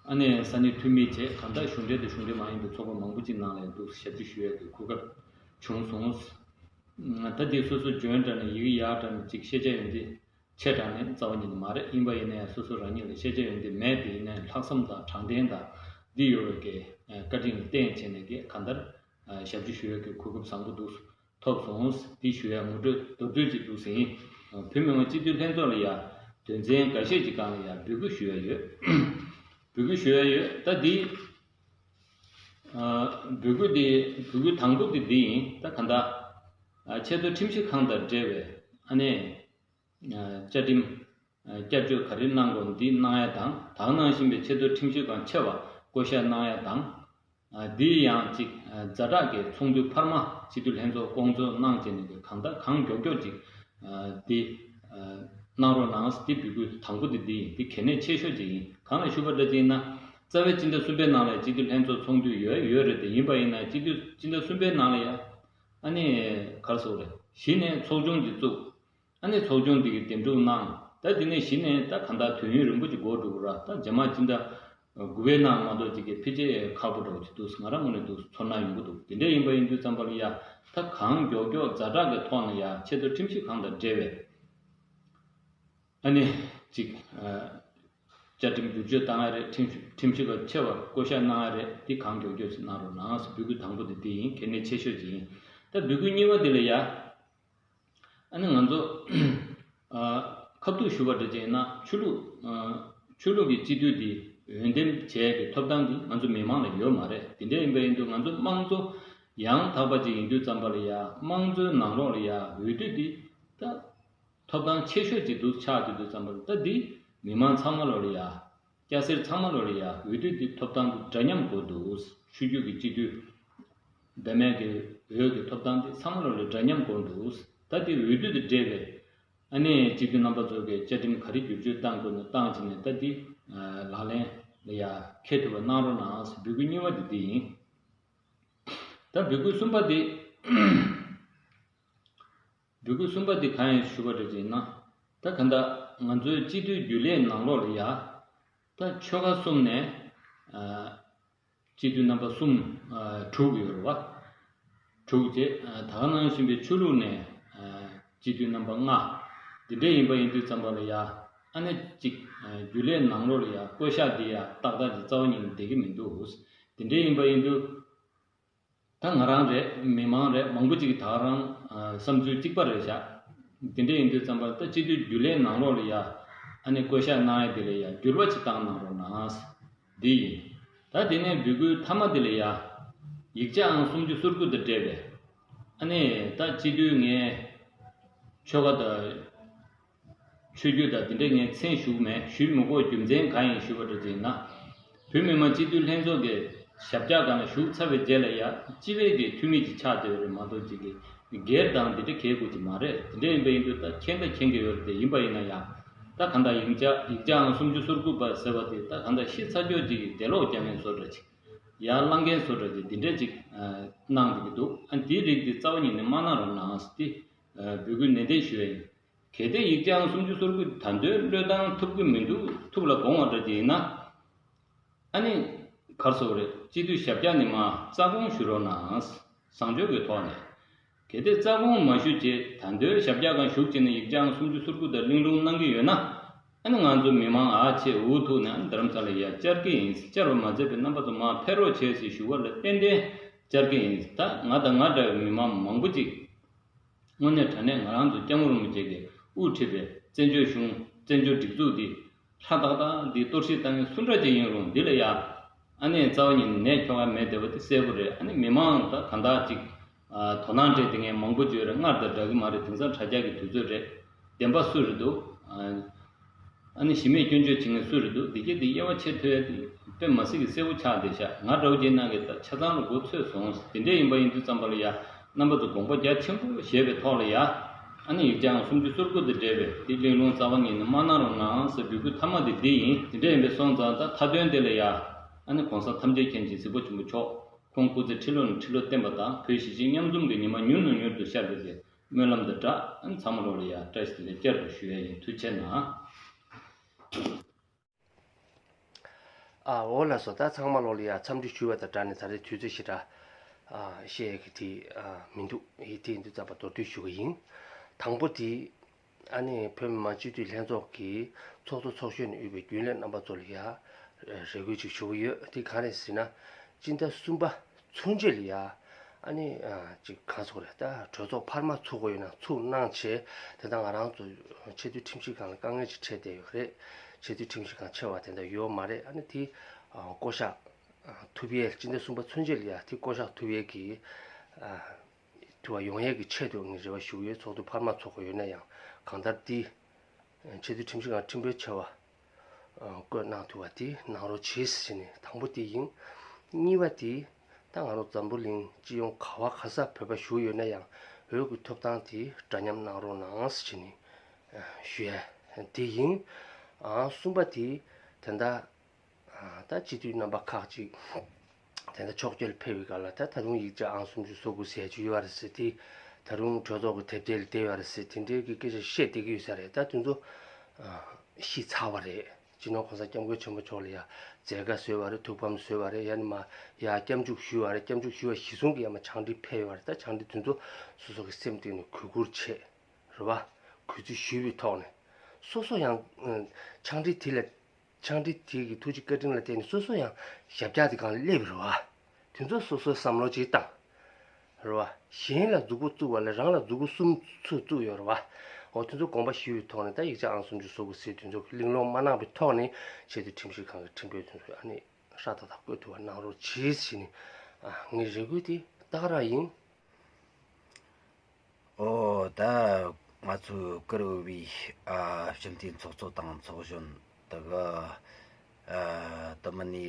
ཨ་ནེ་ས་གནས་འཐུས་མི་བྱས། གང་ལྟར་གཞུང་འབྲེལ་དང་གཞུང་འབྲེལ་མ་ཡིན་པའི་ཚོགས་པ་མང་པོ་ཅིག་ནང་ལ་འདུག་ཞབས་ཕྱི་ཞུ་ཡས་ཀྱི་གོ་སྐབས་བྱུང་སོང་། ད་འདི་སོ་སོ་འཇོན་དྲགས་ནས་ཡི་གེ་ཡག་དྲགས་ནས་ཅིག་ཤེས་བྱ་ཡོན་ཏན་ཆེ་དྲགས་ནས་རྩ་བ་ཉིད་ནས་མ་རེད། ཡིན་པ་ཡིན་ན་ཡང་སོ་སོ་རང་ཉིད་ལ་ཤེས་བྱ་ཡོན་ཏན་མེད་དེ་ཡིན་ན་ཡང་ལྷག་བསམ་དང་དྲང་བདེན་དང་འདི་ཡོད་པའི་གི་བཀའ་དྲིན་ལ་བརྟེན་བྱས་ནས་གི་གང་ལྟར་ཞབས་ཕྱི་ཞུ་ཡས་ཀྱི་གོ་སྐབས་བཟང་པོ་འདུག་ཐོབ་སོང་། འདི་ཞུ་ཡ་ངོ་སྤྲོད་མདོར་བསྡུས་ཅིག་འདུག་ཟིན། བོད་མི་མང་སྤྱི་འཐུས་ལྷན་ཚོགས་ལ་ཡ་དོན་ཚན་འགའ་ཤས་ཀྱི་སྒང་ལ་ཡ་འབོད་སྐུལ་ཞུ་ཡ་ཡོད། འབོད་སྐུལ་ཞུ་ཡ་ཡོད། ད་འདི་འབོད་སྐུལ་འདི་འབོད་སྐུལ་དང་པོ་འདི་འདི་ཡིན། ད་ག་འདྲ་ཆེས་མཐོ་ཁྲིམས་ཞིབ་ཁང་དང་འབྲེལ་བའི་ཨ་ནེ་བཅའ་ཁྲིམས་བསྐྱར་བཅོས་ག་རེ་གནང་དགོས་འདི་གནང་ཡ་དང་ད་ག་ནང་བཞིན་པའི་ཆེས་མཐོ་ཁྲིམས་ཞིབ་ཁང་ཆེ་བ་བསྐོ་བཞག་གནང་ཡ་དང་། འདི་ཡང་གཅིག་ཛ་དྲག་གི་ཚོགས་འདུ་འཕར་མ་སྤྱི་འཐུས་ལྷན་ཚོགས་བསྐོང་ཚོགས་གནང་བྱས་ནས་གང་ལྟར་གང་མགྱོགས་མགྱོགས་ཅིག་འདི་གནང་རོགས་གནང་། འདི་འབོད་སྐུལ་དང་པོ་འདི་འདི་ཡིན། འདི་གལ་གནད་ཆེ་ཤོས་ཅིག་ཡིན། གང་ལ་ཞུ་བ་འདྲ་ཅིག་ཡིན་ན་རྩ་བའི་སྤྱི་ཟླ་གསུམ་པའི་ནང་ལ་སྤྱི་འཐུས་ལྷན་ཚོགས་ཚོགས་འདུ་ཡོད་ཡོད་རེད་དེ། ཡིན་པ་ཡིན་ན་སྤྱི་འཐུས་སྤྱི་ཟླ་གསུམ་པའི་ནང་ལ་ཡ་ཨ་ནི་ག་རེ་ཟེར་དགོས་རེད། གཞི་ནས་ཚོགས་ཆུང་ཅིག་བཙུགས། ཨ་ནི་ཚོགས་ཆུང་འདི་གི་འདེམས་སྒྲུག་གནང་། ད་འདི་ནས་གཞི་ནས་ད་གང་ལྟར་དུས་ཡུན་རིང་པོ་ཅིག་འགོར་འགྲོ་གི་ར། ད་རྗེས་མ་སྤྱི་ཟླ་དགུ་པའི་ནང་མ་གཏོགས་ཅིག་གི་ཕལ་ཆེར་ཁག་པོ་འདྲ་བོ་ཅིག་འདུག་ང་རང་ངོས་ནས་འདུག་ཚོར་སྣང་ཡོང་གི་འདུག་དེ་འདྲ་ཡིན་པ་ཡིན་དུས་ཙམ་པ་ལ་ཡ་ད་གང་མགྱོགས་མགྱོགས་ཛ་དྲག་གི་ཐོག་ནས་ཡ་ཆེས་མཐོ་ཁྲིམས་ཞིབ་ཁང་དང་འབྲེལ་བའི་ཨ་ནི་ཅིག་བཅའ་ཁྲིམས་བསྒྱུར་བཅོས་བཏང་ཡ་རེད། ཁྲིམས་ཁྲིམས་ཞིབ་པ་ཆེ་བ་བསྐོ་བཞག་གནང་ཡ་རེད། འདི་གང་མགྱོགས་མགྱོགས་ཅིག་གནང་རོགས་གནང་ཟེར་འབོད་སྐུལ་དང་པོ་དེ་འདི་ཡིན། གལ་གནད་ཆེ་ཤོས་ཅིག་ཡིན། ད་འབོད་སྐུལ་གཉིས་པ་དེ་ལ་ཡ་ ཨ་ནི་ང་ཚོ་ཨ་ཁ་ཐུག་ཞུ་བ་འདྲ་ཅིག་ཡིན་ན་ཆོས་ལུགས་ཨ་ཆོས་ལུགས་ཀྱི་སྤྱི་འཐུས་འདི་འོས་འདེམས་བྱས་པའི་ཐོབ་ཐང་འདི་ང་ཚོ་མི་མང་ལ་ཡོད་མ་རེད། དེ་འདྲ་ཡིན་པ་ཡིན་དུས་ང་ཚོ་དམངས་གཙོ་ཡང་དག་པ་ཅིག་ཡིན་དུས་ཙམ་པ་ལ་ཡ་དམངས་གཙོའི་ནང་ལོགས་ལ་ཡ་འོས་བསྡུ་འདི་ད་ཐོབ་ཐང་ཆེ་ཤོས་ཅིག་འདུག་ཆགས་བསྡད་དུས་ཙམ་པ་ལ་ད་འདི་མི་མང་ཚང་མ་ལོ་ལ་ཡ། སྐྱ་སེར་ཚང་མ་ལོ་ལ་ཡ་འོས་བསྡུ་འདི་ཐོབ་ཐང་འདི་འདྲ་མཉམ་དགོས་འདུག་ཆོས་བརྒྱུད་ཀྱི་སྤྱི་འཐུས་འདེམས་ཀྱི་འོས་ཀྱི་ཐོབ་ཐང་འདི་ཚང་མ་ལོ་ལ་འདྲ་མཉམ་དགོས་འདུག་ད་འདི་འོས་བསྡུ་དང་འབྲེལ་བའི་ཨ་ནི་སྤྱི་འཐུས་རྣམ་པ་ཚོ་གི་བཅའ་ཁྲིམས་ག་རེ་བསྒྱུར་བཅོས་བཏང་དགོས་ན་བཏང་བྱས་ནས་ད་འདི་ལག་ལེན་ལ་ཡ་འཁེལ་ཐུབ་པ་གནང་རོགས་གནང་ཟེར་འབོད་སྐུལ་གཉིས་པ་འདི་འདི་ཡིན། ད་འབོད་སྐུལ་གསུམ་པ་འདི། འབོད་སྐུལ་གསུམ་པ་འདི་གང་ཡིན་ཞུ་བ་འདྲ་ཅིག་ཡིན་ན། ད་ག་འདྲ་ང་ཚོའི་སྤྱི་འཐུས་རྒྱུན་ལས་ནང་ལོགས་ལ་ཡ། ད་ཆོལ་ཁ་གསུམ་ནས་ཨ་སྤྱི་འཐུས་རྣམ་པ་གསུམ་ཨ་དྲུག་ཡོད་རེད་བ། དྲུག་བཅས་ཨ་ད་ག་ནང་བཞིན་པའི་ཆོས་ལུགས་ནས་ཨ་སྤྱི་འཐུས་རྣམ་པ་ལྔ། འདི་འདྲ་ཡིན་པ་ཡིན་དུས་ཙམ་པ་ལ་ཡ། ཨ་ནི་གཅིག་ཨ་རྒྱུན་ལས་ནང་ལོགས་ལ་ཡ་བསྐོ་གཞག་འདི་ཡ་ཏག་ཏག་ཅིག་རྩ་བ་ཉིད་ནས་བསྡད་ཀྱི་མི་འདུག་འདི་འདྲ་ཡིན་པ་ཡིན་དུས། ད་ང་རང་རེད། མི་མང་རེད། མང་པོ་ཅིག་གིས་ད་ག་རང་ཨ་བསམ་ཚུལ་གཅིག་པ་རེད་བཞག་དེ་འདྲ་ཡིན་དུས་ཙམ་པར་ད་སྤྱི་འཐུས་རྒྱུན་ལས་ནང་ལོགས་ལ་ཡ་ཨ་ནི་བསྐོ་གཞག་གནང་ཡ་དེ་ལ་ཡ་འགྱུར་བ་ཅིག་བཏང་གནང་རོགས་གནང་། འདི་ཡིན། ད་དེ་ནས་འབོད་སྐུལ་མཐའ་མ་དེ་ལ་ཡ་ཡིག་ཆ་ཨང་སུམ་ཅུ་སོ་དགུ་དང་འབྲེལ་བའི་ཨ་ནི་ད་སྤྱི་འཐུས་ངས་ཆོལ་ཁ་དང་། ཆོས་བརྒྱུད་དང་དེ་འདྲའི་ངས་མཚན་ཞུ་གི་མེད། ཞུས་མི་དགོས་རྒྱུ་མཚན་གང་ཡིན་ཞུས་པ་འདྲ་ཅིག་ཡིན་ན། བོད་མི་མང་སྤྱི་འཐུས་ལྷན་ཚོགས་ཀྱི་ཞབས་བཀྱག་སྒང་ལ་ཞུགས་ཚར་བའི་རྗེས་ལ་ཡང་སྤྱི་པའི་གི་འཐུས་མི་ཅིག་ཆགས་བསྡད་པ་རེད་མ་གཏོགས་ཅིག་གི་སྒེར་དང་དེ་འདྲ་གལ་དགོས་ཀྱི་མ་རེད། དེ་འདྲ་ཡིན་པ་ཡིན་དུས་ད་མཁྱེན་ད་མཁྱེན་གྱི་ཡོད་རེད་དེ། ཡིན་པ་ཡིན་ན་ཡང་ད་གང་ལྟར་ཡིག་ཆ་ཡིག་ཆའང་སུམ་ཅུ་སོ་དགུ་པ་ཟེར་བ་དེ་ད་གང་ལྟར་ཤི་ཚར་ཀྱོག་ཅིག་གི་དེ་ལོག་རྒྱག་མཁན་བཟོ་འདྲ་ཅིག་ཡར་བསླང་མཁན་བཟོ་འདྲ་ཅིག་དེ་འདྲ་ཅིག་གནང་འདུག་གི་འདུག་ཨ་འདིའི་རིགས་དེ་རྩ་བ་ཉིད་ནས་མ་གནང་རོགས་གནང་ཟེར་ཏེ་འབོད་སྐུལ་ནན་ཏན་ཞུ་ཡ་ཡིན། གལ་ཏེ་ཡིག་ཆའང་སུམ་ཅུ་སོ་དགུ་ད་དུང་བློས་བཏང་ཐུབ་ཀྱི་མི་འདུག་ཐུབ་ལ་དགོངས་པ་འདྲ་ཅིག་ཡིན་ན། ཨ་ནི། ག་རེ་ཟེར་དགོས་རེད། སྤྱི་འཐུས་ཞབས་བཀྱག་ནས་མར་རྩ་དགོངས་ཞུ་རོགས་གནང་། བཟང་སྤྱོད་ཀྱི་ཐོག་ནས། གལ་ཏེ་རྩ་དགོངས་མ་ཞུས་བྱས་ད་དུང་ཞབས་བཀྱག་སྒང་ཞུགས་བྱས་ནས་ཡིག་ཆའང་སུམ་ཅུ་སོ་དགུ་དང་གླེང་སློང་གནང་གི་ཡོད་ན། ཨ་ནི་ང་ཚོ་མི་མང་ཨ་ཆེ་འུ་ཐུག་ནས་ཨ་ནི་རྡ་རམ་ས་ལ་ཡར་བཅར་གྱི་ཡིན། བཅར་བ་མ་ཚད་པའི་རྣམ་པ་ཚོ་མར་ཕེབས་རོགས་བྱས་ཟེར་ཞུ་བ་ལ་ཏན་ཏན་བཅར་གྱི་ཡིན། ད་ང་དང་ང་འདྲ་བའི་མི་མང་མང་པོ་ཅིག་དངོས་གནས་དྲང་གནས་ང་རང་ཚོ་སྐྱབས་མགོན་རིན་པོ་ཆེ་གིས་དབུ་ཁྲིད་པའི་བཙན་བྱོལ་གཞུང་བཙན་བྱོལ་སྒྲིག་འཛུགས་འདི་ལྷ་ཏག་ཏག་འདི་གཏོར་བཤིག་བཏང་མཁན་སུ་འདྲ་ཅིག་ཡིན་རུང་འདི་ལ་ཡ། ཨ་ནི་རྩ་བ་ཉིད་ནས་ནད་ཁྱོག་ཡ་མེད་བསྡད་པ་དེ་གསལ་པོ་རེད། ཨ་ནི་མི་མང་ད་གང་ལྟར་ཅིག་ཨ་དོ་སྣང་སྤྲད་དེ་ངས་མང་པོ་བརྗོད་རེད། སྔར་དང་འདྲ་གི་མ་རེད། དེང་སང་དྲ་རྒྱ་གི་དུས་ཚོད་རེད། བདེན་པ་སུ་རེད་འདུག་ཨ་ཨ་ནི་གཞི་མེད་སྐྱོན་བརྗོད་བྱེད་མཁན་སུ་རེད་འདུག་འདི་གས་འདི་དབྱེ་བ་ཕྱེ་ཐུབ་ཡ་དེ་དཔེ་མ་སྲིད་ཀྱི་གསལ་པོ་ཆགས་བསྡད་ཤག་ང་འདྲ་བོ་ཅིག་ནང་གི་ད་ཆ་ཚང་ལ་མགོ་ཚོས་སོང་། དེ་འདྲ་ཡིན་པ་ཡིན་དུས་ཙམ་པ་ལ་ཡ། རྣམ་པ་ཚོ་དགོངས་པ་རྒྱ་ཆེན་པོ་བཞེས་པའི་ཐོག་ལ་ཡ། ཨ་ནི་ཡིག་ཆའང་སུམ་ཅུ་སོ་དགུ་དང་འབྲེལ་བའི་དེ་གླེང་སློང་རྩ་བ་ཉིད་ནས་མ་གནང་རོགས་གནང་ཟེར་འབོད་སྐུལ་མཐའ་མ་དེ་འདི་ཡིན། དེ་འདྲ་ཡིན་པའི་སོང་ཙང་ད་མཐའ་དོན་དེ་ལ་ཡ། ཨ་ནི་གོང་ས་ཐམས་ཅད་མཁྱེན་ཅིང་གཟིགས་པ་ཆེན་པོ་མཆོག་ཁོང་སྐུ་ཚེ་ཁྲི་ལོ་ནས་ཁྲི་ལོ་བརྟན་པ་དང་བོད་གཞིས་བྱེས་མཉམ་འཛོམས་ཀྱི་ཉི་མ་མྱུར་ནས་མྱུར་དུ་ཤར་བའི་གི་སྨོན་ལམ་དང་སྦྲགས། ཨ་ནི་ཚང་མ་ལོ་ལ་ཡ་བཀྲ་ཤིས་བདེ་ལེགས་བསྐྱར་དུ་ཞུ་ཡ་ཡིན། ཐུགས་རྗེ་གནང་། ཨ་འོ་ལགས་སོ། ད་ཚང་མ་ལོ་ལ་ཡ་འཚམས་འདྲི་ཞུ་བ་དང་སྦྲགས་ནས་ད་རེས་དུས་ཚོད་ཞེ་དྲག་ཨ་བཤད་ཀྱི་དེ་ཨ་མི་འདུག་ཡིན་དེ་ཡིན་དུས་ཙམ་པ་མདོར་བསྡུས་ཞུ་གི་ཡིན། དང་པོ་དེ་ཨ་ནི་བོད་མི་མང་སྤྱི་འཐུས་ལྷན་ཚོགས་ཀྱི་ཚོགས་གཙོ་ཚོགས་གཞོན་ནས་དབུས་པའི་རྒྱུན་ལས་རྣམ་པ་ཚོ་ལ་ཡ་རེ་སྐུལ་ཅིག་ཞུ་གི་ཡོད། དེ་ག་རེ་ཟེར་ན་སྤྱི་ཟླ་གསུམ་པ་ཚུན་ཆད་ལ་ཡ། ཨ་ནི་ཨ་ཅིག་གང་ཟེར་དགོས་རེད། ད་གྲོས་ཚོགས་འཕར་མ་ཚུགས་དགོས་ཡོད་ན་ཚུགས་གནང་བྱས། དེ་ལྟར་ང་རང་ཚོ་ཆེས་མཐོའི་ཁྲིམས་ཞིབ་ཁང་ལ་དཀའ་ངལ་ཅིག་འཕྲད་བསྡད་ཡོད་རེད། ཆེས་མཐོའི་ཁྲིམས་ཞིབ་ཁང་ཆེ་བ་དེ་འདྲ་ཡོད་མ་རེད། ཨ་ནི་དེ་ཨ་བསྐོ་གཞག་ཨ་ཐུབ་ཡས། སྤྱི་ཟླ་གསུམ་པ་ཚུན་ཆད་ལ་ཡ་དེ་བསྐོ་གཞག་ཐུབ་ཡས་ཀྱི་ཨ་ཐུབ་པ་ཡོང་ཡས་ཀྱི་ཆེད་དུ་ངས་རེ་བ་ཞུ་གི་ཡོད། ཚོགས་འདུ་འཕར་མ་ཚུགས་དགོས་ཡོད་ན་ཡང་གང་ལྟར་དེ། ཆེས་མཐོའི་ཁྲིམས་ཞིབ་ཁང་ཁྲིམས་དཔོན་ཆེ་བ་བསྐོས་གནང་ཐུབ་པ་དེ་གནང་རོགས་བྱེད་ཟེར་ནས་དང་པོ་དེ་ཡིན། གཉིས་པ་དེ་ད་ང་རང་འཛམ་བུ་གླིང་སྤྱི་ཡོངས་ག་བ་ག་ས་བོད་པ་བཞུགས་ཡོད་ན་ཡང་འོས་ཀྱི་ཐོབ་ཐང་དེ་འདྲ་མཉམ་གནང་རོགས་གནང་ཟེར་ནས་ཞུ་ཡ་དེ་ཡིན། ཨ་གསུམ་པ་དེ་ད་ལྟ་ད་སྤྱི་འཐུས་རྣམ་པ་ཁག་ཅིག་དེ་འདྲ་ཕྱོགས་སྐྱོད་ལ་ཕེབས་པའི་སྐབས་ལ་ད་ད་དུང་ཡིག་ཆ་ཨང་སུམ་ཅུ་སོ་དགུ་ཟེར་རྒྱུ་ཡོད་རེད་ཟེར། དེ་ད་རུང་གྲོས་ཚོགས་ཀྱི་དེབ་ཐེར་ལ་བསྡད་ཡོད་རེད་ཟེར། དེ་འདྲའི་གི་སྐད་ཆ་བཤད་བསྡད་ཀྱི་ཡོད་ས་རེད། ད་དེ་ཚོ་ཤི་ཚར་བ་རེད། སྤྱི་ནོར་གོང་ས་སྐྱབས་མགོན་ཆེན་པོ་མཆོག་ལ་ཡ་མཛད་དཀའ་བཟོས་པ་རེད། ཐུགས་ཕམ་བཟོས་པ་རེད། ཡང་ན་མ་ཡ་སྐྱབས་འཇུག་ཞུས་པ་རེད། སྐྱབས་འཇུག་ཞུས་པ་གཞི་བཟུང་གི་ཡང་མ་ཕྱག་བྲིས་ཕེབས་ཡོད་པ་རེད། ད་ཕྱག་བྲིས་དེ་ཚོ་སོ་སོ་གི་སེམས་གཏིང་ནས་གུས་བཀུར་བྱས། རེད་བ། གུས་བརྩི་ཞུས་པའི་ཐོག་ནས། སོ་སོ་ཡང་ཕྱག་བྲིས་དེ་ལ་ཕྱག་བྲིས་དེ་གི་ཐུགས་རྗེ་བཀའ་དྲིན་ལ་བརྟེན་ནས་སོ་སོ་ཡང་ཞབས་བཀྱག་དེ་སྒང་ལ་སླེབས་རེད་བ། དེ་ཚོ་སོ་སོའི་བསམ་བློ་ཅིག་བཏང་། རེད་བ། གཞན་ལ་མཛུབ་གུ་བཙུགས་པ་ལས་རང་ལ་མཛུབ་གུ་གསུམ་ཚུར་བཙུགས་ཡོད་རེད་བ། འོ་དེ་ཚོ་དགོངས་པ་ཞུས་པའི་ཐོག་ནས་ད་ཡིག་ཆ་ཨང་སུམ་ཅུ་སོ་དགུ་ཟེར་དེ་ཚོ་གླེང་སློང་མ་གནང་བའི་ཐོག་ནས་ཆེས་མཐོའི་ཁྲིམས་ཞིབ་ཁང་གི་ཁྲིམས་དཔོན་དེ་ཚོས་ཨ་ནི་ཧྲ་ཏག་ཏག་བཀོད་ཐུབ་པ་གནང་རོགས་གྱིས་ཟེར་ནས་ཨ་ངའི་རེ་སྐུལ་དེ་ཏག་ར་ཡིན། ཨོ་ད་ང་ཚོའི་བཀུར་འོས་པའི་ཨ་སྤྱི་འཐུས་ཚོགས་གཙོ་དང་ཚོགས་གཞོན་དེ་གི་ཨ་དེ་མིན་ནི་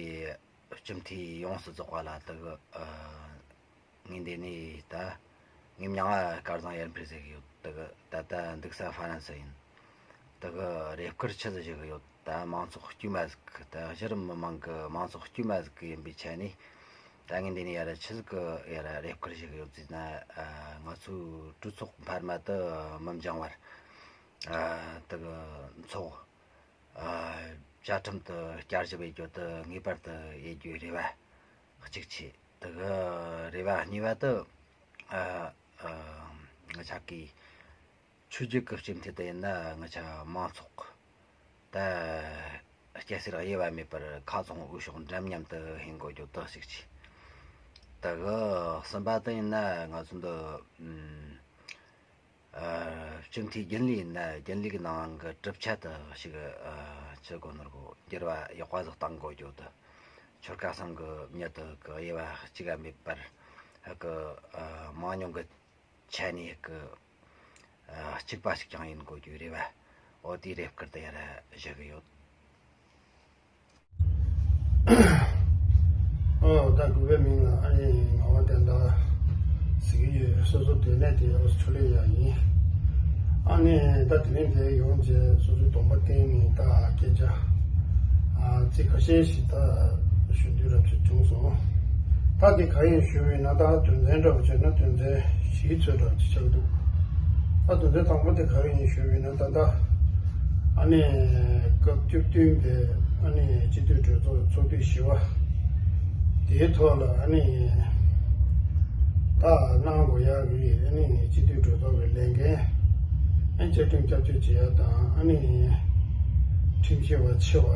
སྤྱི་འཐུས་ཡོངས་སུ་རྫོགས་པ་ལ་དེ་གི་ཨ་ངས་འདི་ནས་ད་ངའི་མྱིང་ང་སྐལ་བཟང་ཡར་འཕེལ་ཟེར་གི་ཡོད། དེ་གི་ད་ལྟ་འདུག་ས་ཧྥ་རན་སི་ཡིན། དེ་གི་རེ་སྐུལ་ཆི་ཟིག་ཞུ་གི་ཡོད། ད་མང་ཚོགས་དཀྱུས་མ་ཟིག་ད་གཞི་རིམ་མི་མང་གི་མང་ཚོགས་དཀྱུས་མ་ཟིག་གི་ཡིན་པའི་ཆ་ནས་ད་ངས་འདི་ནས་ཡར་ཆི་ཟིག་གི་ཡར་རེ་སྐུལ་ཞུ་གི་ཡོད་ཟེར་ན། ཨ་ང་ཚོའི་གྲོས་ཚོགས་འཕར་མ་དེ་མི་འགྱངས་བར་ཨ་དེ་གི་ཚོགས་ཨ་བཅའ་ཁྲིམས་དེ་བསྐྱར་ཞིབ་བྱེད་རྒྱུ་དེ་ངེས་པར་དུ་བྱེད་རྒྱུའི་རེ་བ་གཅིག་བྱས། དེ་གི་རེ་བ་གཉིས་པ་དེ་ཨ་ཨ་ང་ཅག་གི་ཆོས་བརྒྱུད་ཀྱི་སྤྱི་འཐུས་དེ་ཡིན་ན་ང་ཅག་མང་ཚོགས་ད་སྐྱ་སེར་དབྱེ་བ་མེད་པར་ཁ་ཚང་འོས་ཤོག་འདྲ་མཉམ་དུ་འཕེན་དགོས་རྒྱུ་དེ་གཅིག་བྱས། དེ་གི་གསུམ་པ་དེ་ཡིན་ན་ང་ཚོ་འདི་ཨ་སྤྱི་འཐུས་རྒྱུན་ལས་ཡིན་ན་རྒྱུན་ལས་ཀྱི་ནང་གི་གྲུབ་ཆ་དེ་ཞིག་ཨ་ཆི་གོ་ནོར་གོ་འགྱུར་བ་ཡག་པ་ཟིག་གཏང་དགོས་རྒྱུ་དེ། ཆོལ་ཁ་གསུམ་གི་མྱི་དེ་གི་དབྱེ་བ་གཅིག་ག་མེད་པར་ཧ་གི་ཨ་མང་ཉུང་གི་ཆ་ནས་ཧ་གི་ཨ་གཅིག་པ་ཞིག་ཀྱང་ཡིན་དགོས་རྒྱུའི་རེ་བ། འོ་དེའི་རེ་སྐུལ་དེ་ཡར་ཞུ་གི་ཡོད། ཨོ་ད་གུས་པའི་མིང་ལ་ཨ་ནི་ངག་དབང་བསྟན་དར་ཟེར་གྱི་ཡོད། སོ་སོ་སྡོད་གནས་དེ་ཨོ་སི་ཁྲུ་ལི་ཡ་ཡིན། ཨ་ནི་ད་དེ་རིང་འདིར་ཡོང་རྗེས་སོ་སོའི་གདོང་པ་བསྟན་ནས་ད་སྐད་ཆ་ཨ་ཚིག་ཁ་ཤས་ཤིག་ད་ཞུ་འདོད་རབ་ཅིག་བྱུང་སོང་། ད་འདི་གང་ཡིན་ཞུས་པ་ཡིན་ན་ད་དོན་ཚན་འདྲ་བོ་བྱས་ན་དོན་ཚན་བཞིའི་ཚོད་འདྲ་བོ་ཅིག་ཆགས་འདུག་ད་དོན་ཚན་དང་པོ་དེ་གང་ཡིན་ཞུས་པ་ཡིན་ན་ད་ལྟ་ཨ་ནི་སྐབས་བཅུ་བདུན་པའི་ཨ་ནི་སྤྱི་འཐུས་གྲོས་ཚོགས་ཚོགས་དུས་བཞི་པ་དེའི་ཐོག་ལ་ཨ་ནི་ད་གནང་དགོས་ཡག་གི་ཨ་ནི་སྤྱི་འཐུས་གྲོས་ཚོགས་ཀྱི་ལས་འགན་ཨ་བཅའ་ཁྲིམས་བསྐྱར་བཅོས་བྱེད་ཡག་དང་ཨ་ནི་ཁྲིམས་ཞིབ་པ་ཆེ་བ་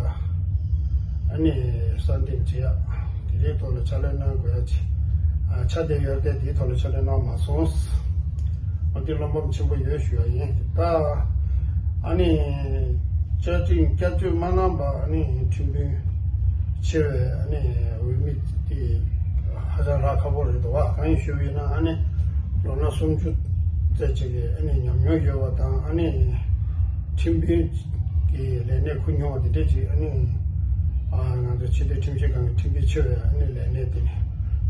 ཨ་ནི་གསར་འདེམས་བྱེད་ཡག་དེ་འདྲའི་ཐོག་ལ་ཕྱག་ལས་གནང་དགོས་ཡག་ཆེ་ཨ་ཆ་དེ་ཡོད་དེ་དེའི་ཐོག་ལ་ཕྱག་ལས་གནང་མ་སོང་། ཨ་དེ་བློ་ཕམ་ཆེན་པོ་ཡོད་ཞུ་ཡག་ཡིན། ད་ཨ་ནི་བཅའ་ཁྲིམས་བསྐྱར་བཅོས་མ་གནང་པ་ཨ་ནི་ཁྲིམས་དཔོན་ཆེ་བའི་ཨ་ནི་འོས་མི་དེ་ཧ་ཅང་རག་ཁག་པོ་རེད་འདུག་བ། གང་ཡིན་ཞུ་བ་ཡིན་ན་ཨ་ནི་ལོ་ན་སུམ་ཅུ་ཙམ་ཅིག་གི་ཨ་ནི་ཉམས་མྱོང་ཡོད་པ་དང་ཨ་ནི་ཁྲིམས་དཔོན་གྱི་ལས་གནས་འཁུར་མྱོང་བ་དེ་འདྲས་ཅིག་ཨ་ནི་ཨ་ང་ཚོ་ཕྱི་སྡོད་ཁྲིམས་ཞིབ་ཁང་གི་ཁྲིམས་དཔོན་ཆེ་བའི་ཨ་ནི་ལས་གནས་དེ་ནི་